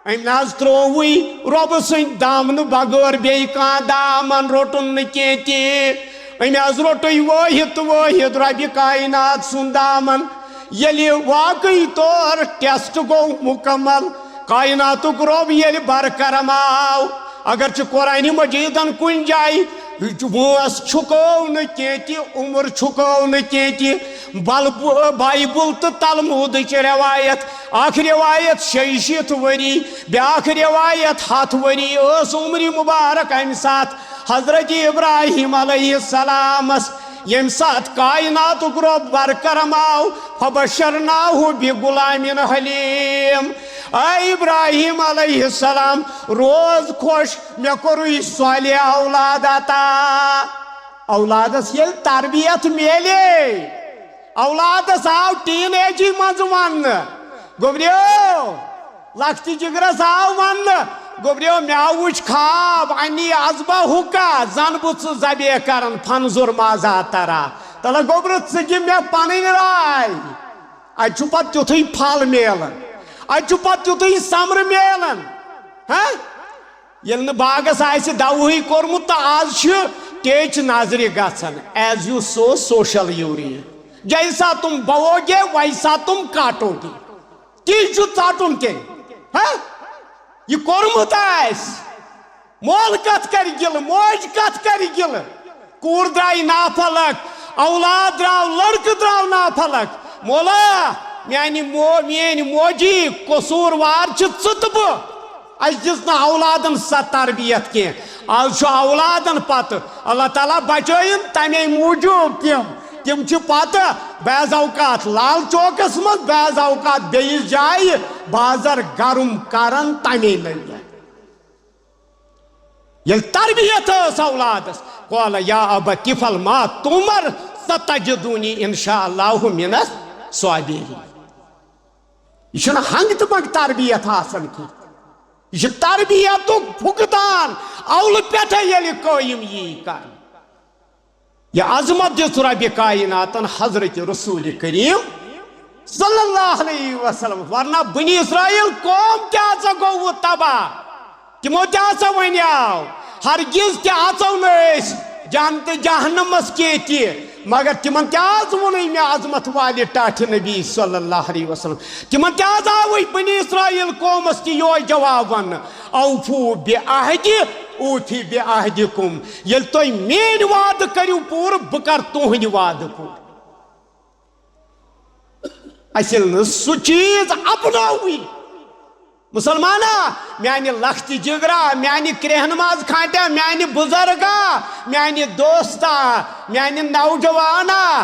أمۍ نہ حظ ترٛووُے رۄبہٕ سٕنٛدِ دامنہٕ بغٲر بیٚیہِ کانٛہہ دامن، روٚٹُن نہٕ کینٛہہ تہِ۔ أمۍ حظ روٚٹُے وٲحد تہٕ وٲحد رۄبِ کائنات سُنٛد دامن۔ ییٚلہِ واقعی طور ٹیسٹ گوٚو مُکمل، کائناتُک رۄب ییٚلہِ برکرم آو، اگرچہِ قرآنِ مجیدن کُنہِ جایہِ وٲنٛس چھُکٲو نہٕ کینٛہہ تہِ، عمر چھُکٲو نہٕ کینٛہہ تہِ، بل-، بایبل تہٕ تلمودٕچ روایت، اکھ روایت شیٚیہِ شیٖتھ ؤری، بیٛاکھ روایت ہتھ ؤری ٲس عمرِ مبارک امہِ ساتہٕ حضرت ابراہیم علیہ السلامس، ییٚمہِ ساتہٕ کائناتُک رۄب برکرم آو، فبشرناہ بغلام حلیم۔ اے ابراہیم علیہ السلام، روز خوش، مےٚ کوٚرُے صالح اولاد عطا۔ اولادس ییٚلہِ تربیت میلے، اولادس آو ٹین ایجی منٛز وننہٕ، گوٚبریو، لۄکٹہِ جگرس آو وننہٕ، گوٚبریو، مےٚ وُچھ خواب، انی اذبحک، زن بہٕ ژٕ ذبیح کرن، فانظر ماذا تری۔ تلہ گوٚبرٕ، ژٕ دِ مےٚ پنٕنۍ راے۔ اتہِ چھُ پتہٕ تیُتھُے پھل میلان، اتہِ چھُ پتہٕ تیُتھُے ثمرٕ میلان۔ ہہ؟ ییٚلہِ نہٕ باغس آسہِ دوہٕے کوٚرمُت تہٕ آز چھِ ٹیچ نظرِ گژھان، as you sow, so shall you reap۔ جیسا تم بوو گے، ویسا تم کاٹو گے۔ تی چھُ ژٹُن تیٚلہِ۔ ہہ؟ یہِ کوٚرمُت آسہِ، مول کتھ کرِ گِلہٕ، موج کتھ کرِ گِلہٕ؟ کوٗر درٛایہِ نافلک، اولاد درٛاو، لڑکہٕ درٛاو نافلک۔ مولا، میانہِ مو-، میٲنۍ موجی، قصوٗروار چھِ ژٕ تہٕ بہٕ۔ اَسہِ دِژ نہٕ اولادن سۄ تربیت کینٛہہ۔ آز چھُ اولادن پتہٕ۔ اللہ تعالیٰ بچٲیِن تمے موٗجوٗب تِم۔ تِم چھِ پتہٕ بعض اوقات لال چوکس منٛز، بعض اوقات بیٚیِس جایہِ بازر گرم کران تمے نٔوۍ۔ ییٚلہِ تربیت ٲس اولادس، قال یا ابت افعل ما تؤمر ستجدنی ان شاء اللہ من الصابرین۔ یہِ چھُنہٕ ہنٛگ تہٕ منٛگ تربیت آسان کینٛہہ۔ یہِ چھِ تربیتُک فقدان، اولہٕ پٮ۪ٹھے ییٚلہِ قٲیِم یی کرنہٕ۔ یہِ عظمت دِژ رۄبِ کایناتن حضرت رسول کریم صلی اللہ علیہ وسلم۔ ورنہ بنی اسرائیل قوم تہِ ہسا گوٚو تباہ۔ تِمو تہِ ہسا ونیاو، ہرگز تہِ اژو نہٕ أسۍ جنتہٕ جہنمس کینٛہہ تہِ، مگر تِمن تہِ حظ ووٚنُے مےٚ عظمت والہِ ٹاٹھہِ نبی صلی اللہ علیہ وسلم۔ تِمن تہِ حظ آوٕے بنی اسرائیل قومس تہِ یوے جواب وننہٕ، اوفو بعہدی اوفی بعہدکم، ییٚلہِ تُہۍ میٲنۍ وعدٕ کٔرِو پوٗرٕ، بہٕ کرٕ تُہنٛدِ وعدٕ پوٗرٕ۔ اسہِ ییٚلہِ نہٕ سُہ چیٖز اپناوٕے، مسلمانا، میانہِ لختِ جگرا، میانہِ کرٛیہن منٛز کھانٹیا، میانہِ بزرگا، میانہِ دوستا، میانہِ نوجوانا،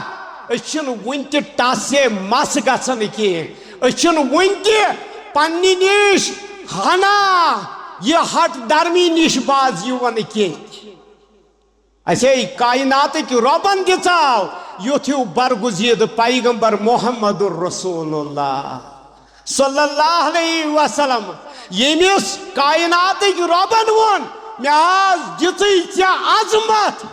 أسۍ چھِنہٕ وُنہِ تہِ ٹس ہے مس گژھان کینٛہہ۔ أسۍ چھِنہٕ وُنہِ تہِ پننہِ نِش ہنا یہِ ہٹ درمی نِش باز یِوان کینٛہہ۔ اسے کائناتٕکۍ رۄبن دِژاو یُتھ ہیوٗ برگزیدٕ پیغمبر محمد رسول اللہ صلی اللہ علیہ وسلم، ییٚمِس کائناتٕکۍ رۄبن ووٚن، مےٚ حظ دِژٕے ژےٚ عظمت،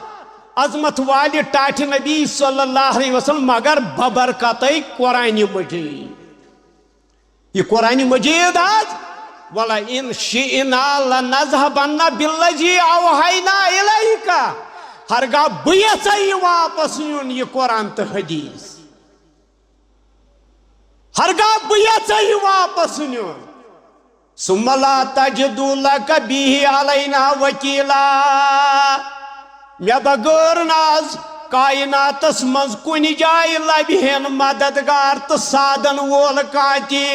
عظمت والہِ ٹاٹھہِ نبی صلی اللہ علیہ وسلم، مگر ببرکتے قرآن مجید۔ یہِ قرآن مجید حظ، وَلَئِن شِئْنَا لَنَذْهَبَنَّ بِالَّذِي أَوْحَيْنَا إِلَيْكَ۔ ہرگاہ بہٕ یژھے یہِ واپس نیُن، یہِ قرآن تہٕ حدیث۔ ہرگاہ بہٕ یژھے یہِ واپس نیُن۔ ثُمَّ لَا تَجِدُ لَكَ بِهِ عَلَيْنَا وَكِيلًا۔ مےٚ بغٲر نہ از کائناتس منٛز کُنہِ جایہِ لبہِ ہن مددگار تہٕ سادن وول کانٛہہ تہِ۔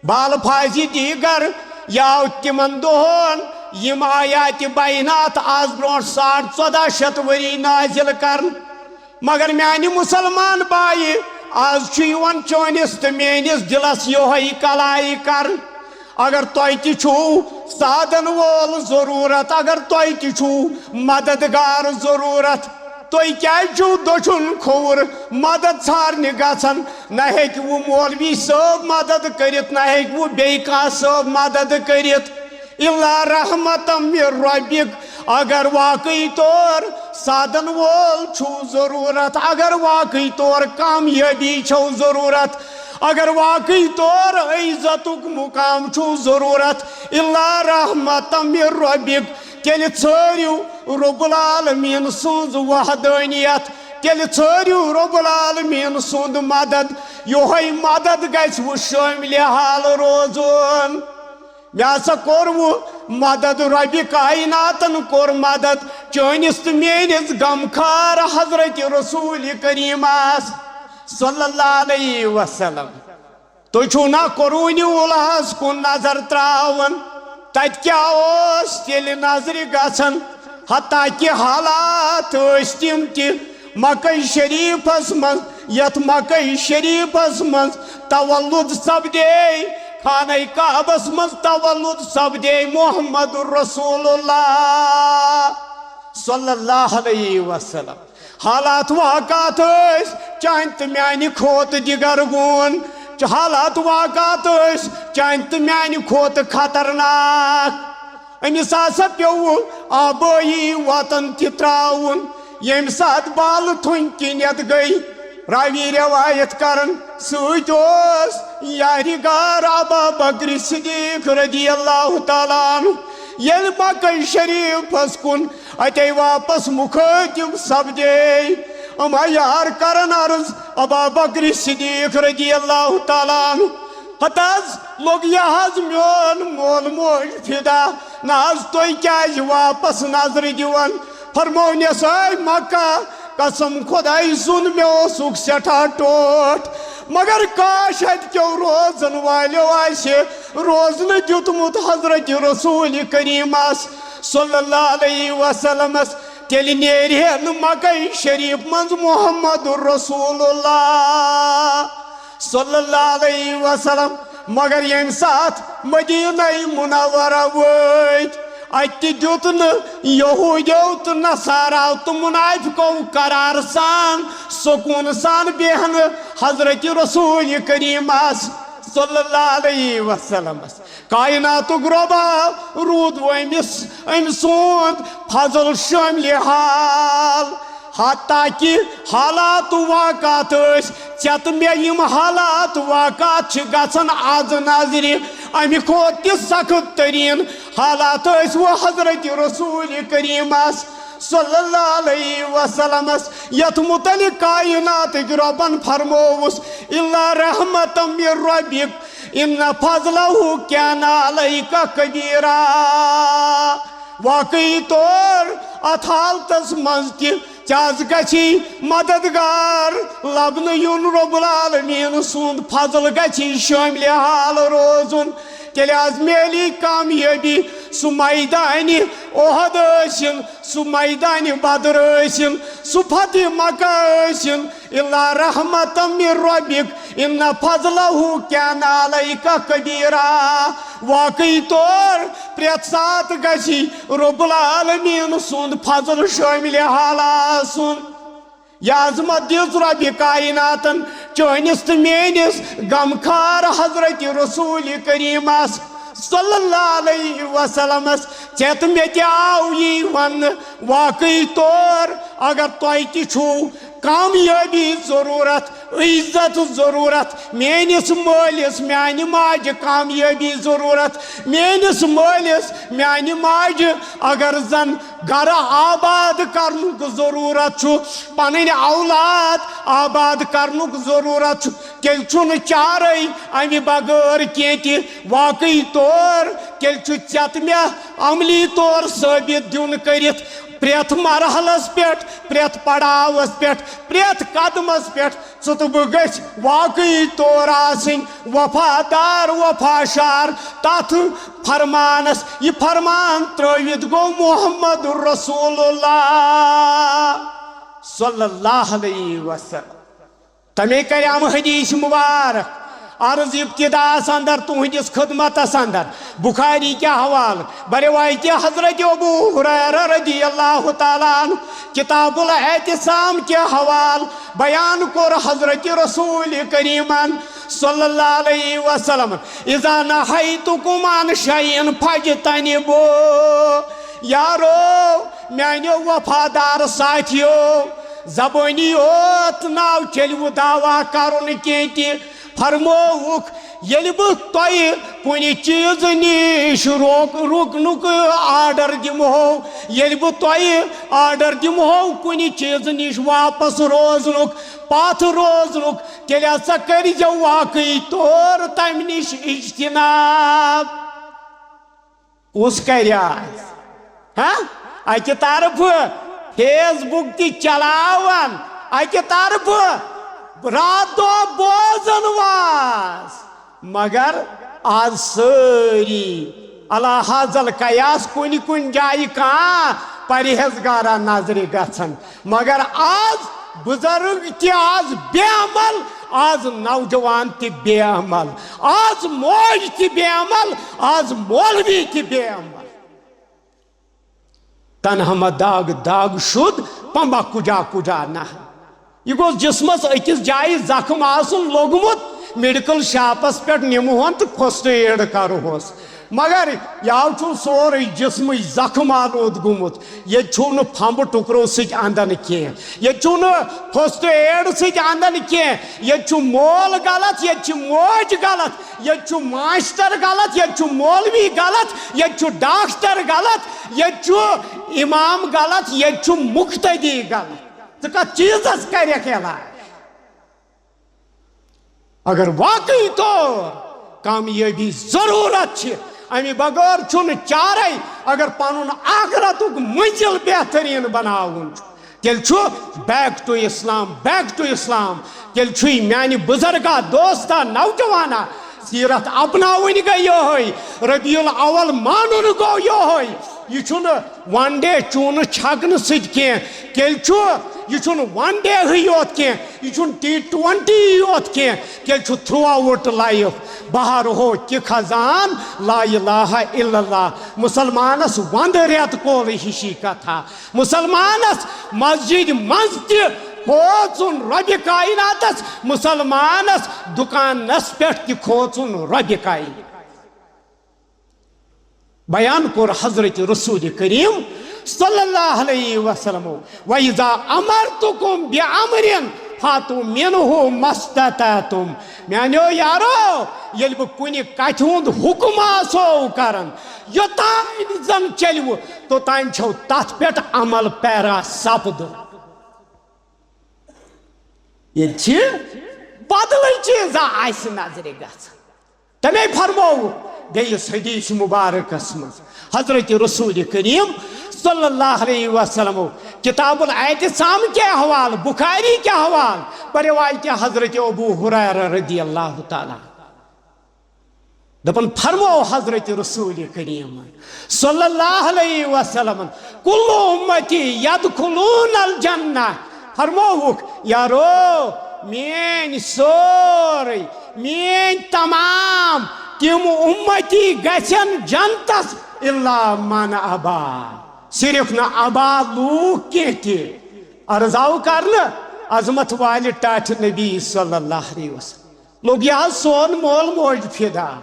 بالفاظِ دیگر، یہِ آو تِمن دۄہن یِم آیاتِ بینات از برونٛٹھ ساڑ ژۄدہ شتھ ؤری نازل کرنہٕ۔ مگر میانہِ مسلمان بایہِ، از چھُ یِوان چٲنِس تہٕ میٲنِس دِلس یِہوٚے کلایہِ کرنہٕ۔ اگر تۄہہِ تہِ چھُو سادن وول ضروٗرت، اگر تۄہہِ تہِ چھُو مددگار ضروٗرت، تُہۍ کیازِ چھِو دٔچھُن کھووُر مدد ژھارنہِ گژھان؟ نہ ہیٚکہِ وۄنۍ مولوی صٲب مدد کٔرِتھ، نہ ہیٚکہِ وۄنۍ بیٚیہِ کانٛہہ صٲب مدد کٔرِتھ۔ الا رحمتم من ربک، اگر واقعی طور سادن وول چھُو ضروٗرت، اگر واقعی طور کامیٲبی چھو ضروٗرت، اگر واقعی طور عزتُک مقام چھُو ضروٗرت، الا رحمتم من ربک، تیٚلہِ ژھٲرِو رب العالمین سٕنٛز وحدانیت، تیٚلہِ ژھٲرِو رب العالمین سُنٛد مدد۔ یِہوٚے مدد گژھِ وۄنۍ شٲملِ حال روزُن۔ مےٚ ہسا کوٚر وۄنۍ مدد، رۄبِ کائناتن کوٚر مدد چٲنِس تہٕ میٲنِس غمخار حضرت رسول کریمس صلی اللہ علیہ وسلم۔ تُہۍ چھِو نا قرون اولاہس کُن نظر تراوان؟ تتہِ کیٛاہ اوس تیٚلہِ نظرِ گژھان؟ حتیٰ کہِ حالات ٲسۍ تِم تہِ مکہ شریفس منٛز، یتھ مکہ شریفس منٛز تولد سپدے، خانہ کعبس منٛز تولد سپدے محمد رسول اللہ صلی اللہ علیہ وسلم۔ حالات واقعات ٲسۍ چانہِ تہٕ میانہِ کھۄتہٕ دِگر گون، حالات واقعات ٲسۍ چانہِ تہٕ میانہِ کھۄتہٕ خطرناک۔ أمِس ہسا پیوٚو آبٲیی وطن تہِ ترٛاوُن۔ ییٚمہِ ساتہٕ بالہٕ تھوٚنۍ کِنٮ۪تھ گٔے، راوی روایت کران، سۭتۍ اوس یارِ غار ابا بکر صدیق رضی اللہ تعالیٰ عنہ۔ ییٚلہِ مکہ شریفس کُن اتے واپس مخٲطب سپدے، یِم یار کرن عرض، ابا بکر صدیق رضی اللہ تعالیٰ عنہ، پتہٕ حظ لوٚگ یہِ حظ میون مول موج فدا، نہ حظ تُہۍ کیازِ واپس نظرِ دِوان؟ فرموونس، اے مکہ، قسم خداے سُنٛد، مےٚ اوسُکھ سٮ۪ٹھاہ ٹوٹھ، مگر کاش اتہِ کیو روزن والیو آسہِ روزنہٕ دیُتمُت حضرت رسول کریمس صلی اللہ علیہ وسلمس، تیٚلہِ نیرِ ہے نہٕ مکہ شریف منٛز محمد رسول اللہ صلی اللہ علیہ وسلم۔ مگر ییٚمہِ ساتہٕ مدینہ منورہ وٲتۍ، اتہِ تہِ دیُت نہٕ یہودیو تہٕ نصاراو تہٕ منافقو قرار سان، سکوٗن سان بیہنہٕ حضرت رسول کریمس صلی اللہ علیہ وسلمس۔ کائناتُک رۄبا روٗد وٲمِس أمۍ سُنٛد فضل شٲملِ حال۔ حتیٰ کہِ حالات واقعات ٲسۍ، ژےٚ تہٕ مےٚ یِم حالات واقعات چھِ گژھان از نظرِ، اَمہِ کھۄتہٕ تہِ سخت تریٖن حالات ٲسۍ وۄنۍ حضرت رسول کریٖمس صلی اللہ علیہ وسلمس، یتھ متعلق کائناتٕکۍ رۄبن فرمووُس، الا رحمتم من ربک ان فضلہ کان علیک کبیرا۔ واقعی طور اتھ حالتس منٛز تہِ ژےٚ حظ گژھی مددگار لبنہٕ یُن، رب العالمین سُنٛد فضل گژھی شٲملِ حال روزُن، تیٚلہِ حظ میلی کامیٲبی۔ سُہ میدانِ احد ٲسِن، سُہ میدانِ بدر ٲسِن، سُہ فتح مکہ ٲسِن، الا رحمتم من ربک ان فضلہ کان علیک کبیرا۔ واقعی طور پرٛٮ۪تھ ساتہٕ گژھی رب العالمین سُنٛد فضل شٲملِ حال آسُن۔ یہِ عظمت دِژ رۄبِ کائناتن چٲنِس تہٕ میٲنِس غمخار حضرت رسول کریمس صلی اللہ علیہ وسلمس۔ ژےٚ تہٕ مےٚ تہِ آو یی وننہٕ، واقعی طور اگر تۄہہِ تہِ چھُو کامیٲبی ضروٗرت، عزت ضروٗرت، میٲنِس مٲلِس میانہِ ماجہِ کامیٲبی ضروٗرت، میٲنِس مٲلِس میانہِ ماجہِ اگر زن گرٕ آباد کرنُک ضروٗرت چھُ، پنٕنۍ اولاد آباد کرنُک ضروٗرت چھُ، تیٚلہِ چھُنہٕ چارے امہِ بغٲر کینٛہہ تہِ۔ واقعی طور تیٚلہِ چھُ ژےٚ تہٕ مےٚ عملی طور ثٲبت دیُن کٔرِتھ پرٛٮ۪تھ مرحلس پٮ۪ٹھ، پرٛٮ۪تھ پڑاوس پٮ۪ٹھ، پرٛٮ۪تھ قدمس پٮ۪ٹھ ژٕ تہٕ بہٕ گٔژھۍ واقعی طور آسٕنۍ وفادار، وفاشار تتھ فرمانس۔ یہِ فرمان ترٲوِتھ گوٚو محمد رسول اللہ صلی اللہ علیہ وسلم۔ تمے کریام حدیث مبارک عرض ابتداس اندر تہنٛدِس خدمتس اندر، بخاری کہِ حوالہٕ، بروایتِ حضرت ابو ہریرہ رضی اللہ تعالیٰ عنہ، کتاب الاعتصام کہِ حوالہٕ بیان کوٚر حضرت رسول کریمن صلی اللہ علیہ وسلم، اذا نہیتکم عن شیء فاجتنبوہ۔ یارو، میانیو وفادار ساتھیو، زبٲنی یوت ناو چیٚلوٕ دعویٰ کرُن کینٛہہ تہِ۔ فرمووُکھ، ییٚلہِ بہٕ تۄہہِ کُنہِ چیٖزٕ نِش روک-، رُکنُک آرڈر دِمہو، ییٚلہِ بہٕ تۄہہِ آرڈر دِمہو کُنہِ چیٖزٕ نِش واپس روزنُک، پتھ روزنُک، تیٚلہِ ہسا کٔرۍزیو واقعی طور تمہِ نِش اجتناب۔ کُس کرِ آز؟ ہاں؟ اکہِ طرفہٕ فیس بُک تہِ چلاوان، اکہِ طرفہٕ راتھ دۄہ بوزان واز، مگر آز سٲری علی ہذا القیاس کُنہِ کُنہِ جایہِ کانٛہہ پرہیزگارا نظرِ گژھان۔ مگر آز بزرگ تہِ آز بے عمل، آز نوجوان تہِ بے عمل، آز موج تہِ بے عمل، آز مولوی تہِ بے عمل۔ تنہا ما داغ داغ شد پمبا کجا کجا نہ۔ یہِ گوٚژھ جسمس أکِس جایہِ زخم آسُن لوٚگمُت، میڈیکل شاپس پٮ۪ٹھ نِمہون تہٕ فرسٹ ایڈ کرہوس۔ مگر یاو چھُ سورُے جسمٕے زخم آلود گوٚمُت۔ ییٚتہِ چھُو نہٕ پھمبہٕ ٹُکرو سۭتۍ اندان کینٛہہ، ییٚتہِ چھُو نہٕ فرسٹ ایڈ سۭتۍ اندان کینٛہہ۔ ییٚتہِ چھُ مول غلط، ییٚتہِ چھِ موج غلط، ییٚتہِ چھُ ماسٹر غلط، ییٚتہِ چھُ مولوی غلط، ییٚتہِ چھُ ڈاکٹر غلط، ییٚتہِ چھُ امام غلط، ییٚتہِ چھُ مقتدی غلط۔ ژٕ کتھ چیٖزس کرکھ علاج؟ اگر واقعی طور کامیٲبی ضروٗرت چھِ۔ اَمہِ بغٲر چھُنہٕ چارے۔ اگر پنُن آخرتُک مٔنزِل بہتریٖن بناوُن چھُ، تیٚلہِ چھُ back to Islam، back to Islam۔ تیٚلہِ چھُے میانہِ بُزرگا، دوستا، نوجوانا، سیرت اپناوٕنۍ گٔے یِہوٚے، ربیع الاول مانُن گوٚو یِہوٚے۔ یہِ چھُنہٕ one day چوٗنہٕ چھکنہٕ سۭتۍ کینٛہہ، تیٚلہِ چھُ، یہِ چھُنہٕ one day ہٕے یوت کینٛہہ، یہِ چھُنہٕ T twenty یوت کینٛہہ، تیٚلہِ چھُ throughout life۔ بہر ہو کہ خزان لا الہ الا اللہ۔ مسلمانس وندٕ رٮ۪تہٕ کول ہِشی کتھا۔ مسلمانس مسجد منٛز تہِ کھوژُن رۄبِ کائناتس، مسلمانس دُکانس پٮ۪ٹھ تہِ کھوژُن رۄبِ کائنات۔ بیان کوٚر حضرت رسول کریم صلی اللہ علیہ وسلم، "وَإِذَا أَمَرْتُكُمْ بِأَمْرٍ فَأْتُوا مِنْهُ مَا اسْتَطَعْتُمْ۔" میانیو یارو، ییٚلہِ بہٕ کُنہِ کتھِ ہُنٛد حُکم آسو کران، یوٚتام زن چلوٕ، توٚتام چھو تتھ پٮ۪ٹھ عمل پیرا سپدُن۔ ییٚلہِ چھِ بدلٕے چیٖزا آسہِ نظرِ گژھان۔ تمے فرموو بیٚیِس حدیث مبارکس منٛز حضرت رسول کریم صلی اللہ علیہ وسلم، کتاب الاعتصام کے حوال، بخاری کے حوال، پر روایت حضرت ابو ہریرہ رضی اللہ تعالیٰ عنہ۔ دپان فرموو حضرت رسول کریم صلی اللہ علیہ وسلم، "کل امتی یدخلون الجنہ"۔ فرمووُکھ، یارو، میٲنۍ سورُے، میٲنۍ تمام تِم امتی گژھن جنتس، الا من ابا، صرف نہ ابا لوٗکھ کینٛہہ تہِ۔ عرض آو کرنہٕ عظمت والہِ ٹاٹھہِ نبی صلی اللہ علیہ وسلم۔ لوٚگ یہِ حظ سون مول موج فدا۔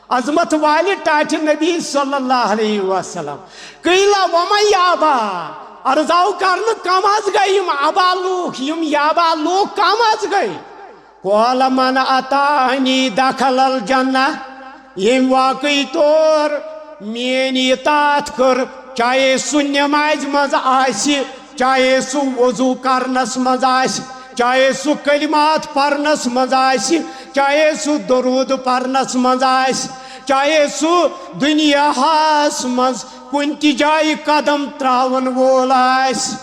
عظمت والہِ ٹاٹھہِ نبی صلی اللہ علیہ وسلم۔ قیل ومن یابا؟ عرض آو کرنہٕ، کم حظ گٔے یِم ابا لوٗکھ، یِم یابا لوٗکھ کم حظ گٔے؟ قال من اطاعنی دخل الجنہ۔ ییٚمۍ واقعی طور میٲنۍ اطاعت کٔر، چاہے سُہ نمازِ منٛز آسہِ، چاہے سُہ وضو کرنس منٛز آسہِ، چاہے سُہ کلمات پرنس منٛز آسہِ، چاہے سُہ درود پرنس منٛز آسہِ، چاہے سُہ دُنیاہس منٛز کُنہِ تہِ جایہِ قدم تراون وول آسہِ۔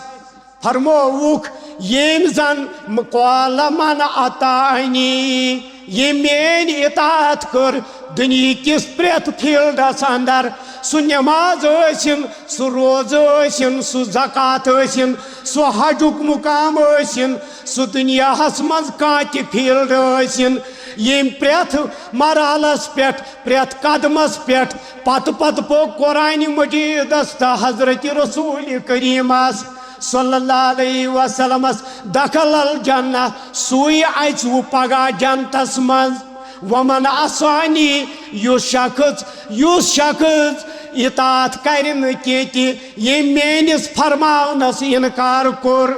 فرمووُکھ، ییٚمۍ زن قال من اطاعنی، ییٚمۍ میٲنۍ اطاعت کٔر دُنیہکِس پرٛٮ۪تھ فیلڈس اندر، سُہ نماز ٲسِن، سُہ روزٕ ٲسِن، سُہ زکوٰۃ ٲسِن، سُہ حجُک مقام ٲسِن، سُہ دُنیاہس منٛز کانٛہہ تہِ فیلڈ ٲسِن، ییٚمۍ پرٛٮ۪تھ مرحلس پٮ۪ٹھ، پرٛٮ۪تھ قدمس پٮ۪ٹھ پتہٕ پتہٕ پوٚک قرآنِ مجیدس تہٕ حضرت رسول کریمس صلی اللہ علیہ وسلمس، دخل الجنہ، سُے اژِ وۄنۍ پگاہ جنتس منٛز۔ ومن عصانی، یُس شخص، یُس شخص اطاعت کرِ نہٕ کینٛہہ تہِ، ییٚمۍ میٲنِس فرماونس انکار کوٚر،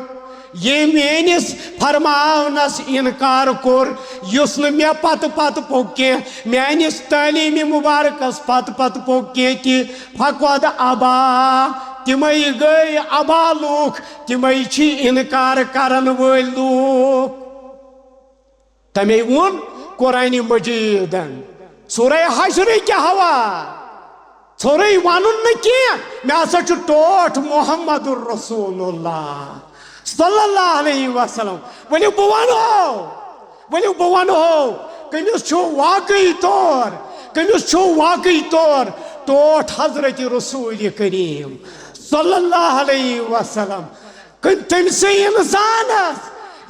ییٚمۍ میٲنِس فرماونس انکار کوٚر، یُس نہٕ مےٚ پتہٕ پتہٕ پوٚک کینٛہہ، میٲنِس تعلیمِ مبارکس پتہٕ پتہٕ پوٚک کینٛہہ تہِ، فقد ابا، تِمے گٔے ابا لوٗکھ، تِمے چھِ انکار کرن وٲلۍ لوٗکھ۔ تمے ووٚن قرآنِ مجیدن سورہ حشرٕکۍ حوالہٕ، ژھوٚرُے ونُن نہٕ کینٛہہ، مےٚ ہسا چھُ ٹوٹھ محمد رسول اللہ صلی اللہ علیہ وسلم۔ ؤلِو بہٕ ونہو، ؤلِو بہٕ ونہو، کٔمِس چھُ واقعی طور، کٔمِس چھُ واقعی طور ٹوٹھ حضرت رسول کریم صلی اللہ علیہ وسلم۔ کٔمۍ تٔمۍ سٕے انسانس،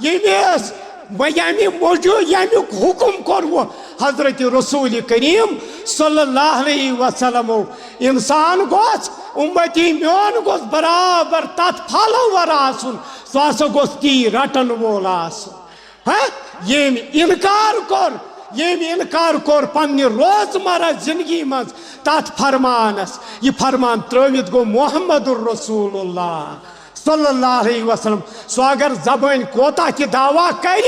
ییٚمِس وۄنۍ ییٚمہِ موجود، ییٚمیُک حُکم کوٚروٕ حضرت رسول کریم صلی اللہ علیہ وسلمو، انسان گوٚژھ، امتی میون گوٚژھ برابر تتھ follower آسُن، سُہ ہسا گوٚژھ تی رٹن وول آسُن۔ ہاں، ییٚمۍ انکار کوٚر، ییٚمۍ انکار کوٚر پننہِ روزمرہ زندگی منٛز تتھ فرمانس، یہِ فرمان ترٲوِتھ گوٚو محمد رسول اللہ صلی اللہ علیہ وسلم۔ سُہ اگر زبٲنۍ کوتاہ تہِ دعویٰ کرِ،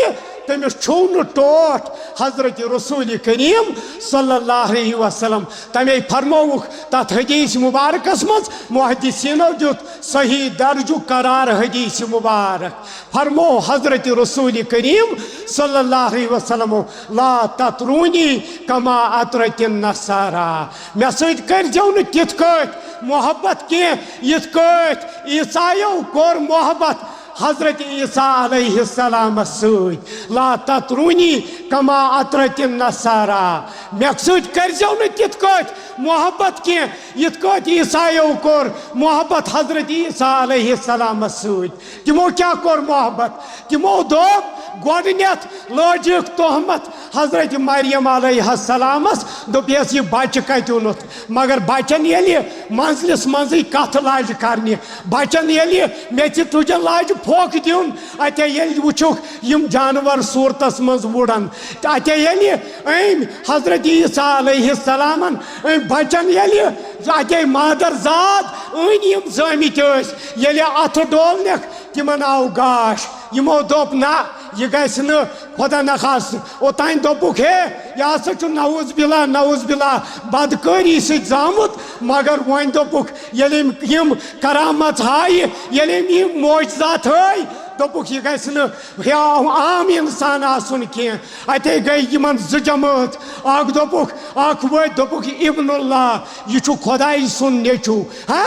تٔمِس چھُو نہٕ ٹوٹھ حضرت رسول کریم صلی اللہ علیہ وسلم۔ تَمے فرمووُکھ تَتھ حدیث مبارکس منٛز، محدثینو دیُت صحیح درجُک قرار حدیث مبارک۔ فرمو حضرت رسول کریم صلی اللہ علیہ وسلم، لا تطرونی کما اطرت النصارا۔ مےٚ سۭتۍ کٔرۍزیو نہٕ تِتھ کٲٹھۍ محبت کینٛہہ، یِتھ کٲٹھۍ عیسایو کوٚر محبت حضرت عیسیٰ علیہ السلامس سۭتۍ۔ لا تطرونی کما اطرت النصارا۔ مےٚ سۭتۍ کٔرۍزیو نہٕ تِتھ کٲٹھۍ محبت کینٛہہ، یِتھ کٲٹھۍ عیسایو کوٚر محبت حضرت عیسیٰ علیہ السلامس سۭتۍ۔ تِمو کیٛاہ کوٚر محبت؟ تِمو دوٚپ، گۄڈٕنٮ۪تھ لٲجِکھ تہمت حضرت مریم علیہ السلامس، دوٚپیس، یہِ بچہِ کتہِ اوٚنُتھ؟ مگر بچن ییٚلہِ منزلِس منزٕے کتھ لاجہِ کرنہِ، بچن ییٚلہِ میٚژِ ٹُجن لاجہِ پھۄکھ دیُن، اتے ییٚلہِ وٕچھُکھ یِم جانور صوٗرتس منٛز وُڑان، تہٕ اتے ییٚلہِ أمۍ حضرت عیسیٰ علیہ السلامن أمۍ بچن ییٚلہِ اتے مادر زاد أنۍ یِم زٲمٕتۍ ٲسۍ، ییٚلہِ اتھٕ ڈولنکھ، تِمن آو گاش۔ یِمو دوٚپ، نہ، یہِ گژھِ نہٕ، خۄدا نخواستہٕ۔ اوٚتانۍ دوٚپُکھ، ہے، یہِ ہسا چھُ نعوذ باللہ، نعوذ باللہ، بدکٲری سۭتۍ زامُت۔ مگر وۄنۍ دوٚپُکھ، ییٚلہِ أمۍ یِم کرامت ہایہِ، ییٚلہِ أمۍ یِم معجزات ہٲے، دوٚپُکھ، یہِ گژھِ نہٕ، ہے، عام انسان آسُن کینٛہہ۔ اتے گٔے یِمن زٕ جمٲژ، اکھ دوٚپُکھ، اکھ وٲتۍ، دوٚپُکھ، یہِ ابن اللہ، یہِ چھُ خۄدایہِ سُنٛد نیٚچوٗ۔ ہا،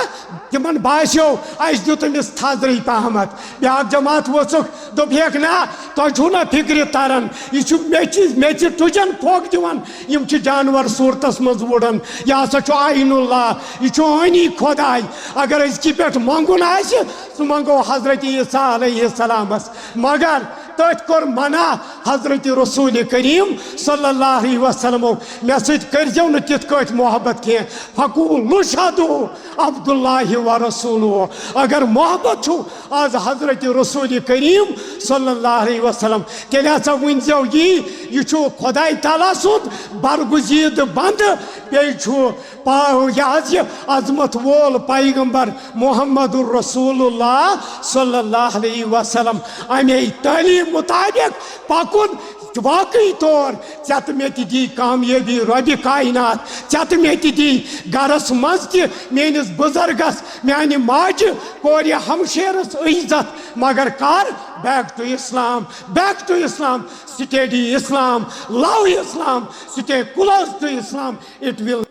تِمن باسیو، اسہِ دیُت أمِس تھزرٕے پہمتھ۔ بیٛاکھ جماعت وٲژٕکھ، دوٚپہکھ، نہ، تۄہہِ چھُو نہ فِکرِ تران، یہِ چھُ میٚژِ، میٚژِ ٹُجن پھۄکھ دِوان، یِم چھِ جانور صوٗرتس منٛز وُڑان۔ یہِ ہسا چھُ عین اللہ، یہِ چھُ عٲنی خۄداے۔ اگر أزکہِ پٮ۪ٹھ منٛگُن آسہِ، سُہ منٛگو حضرت عیسیٰ علیہ السلامس۔ مگر تٔتھۍ کوٚر منع حضرت رسول کریم صلی اللہ علیہ وسلمو، مےٚ سۭتۍ کٔرۍزیو نہٕ تِتھ کٲٹھۍ محبت کینٛہہ۔ فقولوا اشہدوا عبد اللہ و رسولہ۔ اگر محبت چھُو از حضرت رسول کریم صلی اللہ علیہ وسلم، تیٚلہِ ہسا ؤنۍزیو یی، یہِ چھُ خۄداے تعالیٰ سُنٛد برگزیدٕ بندٕ، بیٚیہِ چھُ پا-، یہِ حظ یہِ عظمت وول پیغمبر محمد رسول اللہ صلی اللہ علیہ وسلم۔ امے تعلیٖم مطابق پکُن، واقعی طور ژےٚ تہٕ مےٚ تہِ دی کامیٲبی رۄبِ کائنات، ژےٚ تہٕ مےٚ تہِ دی گرس منٛز تہِ، میٲنِس بزرگس، میانہِ ماجہِ کورِ ہمشیرس عزت، مگر کر؟ Back to Islam, back to Islam, study Islam, love Islam, stay close to Islam, it will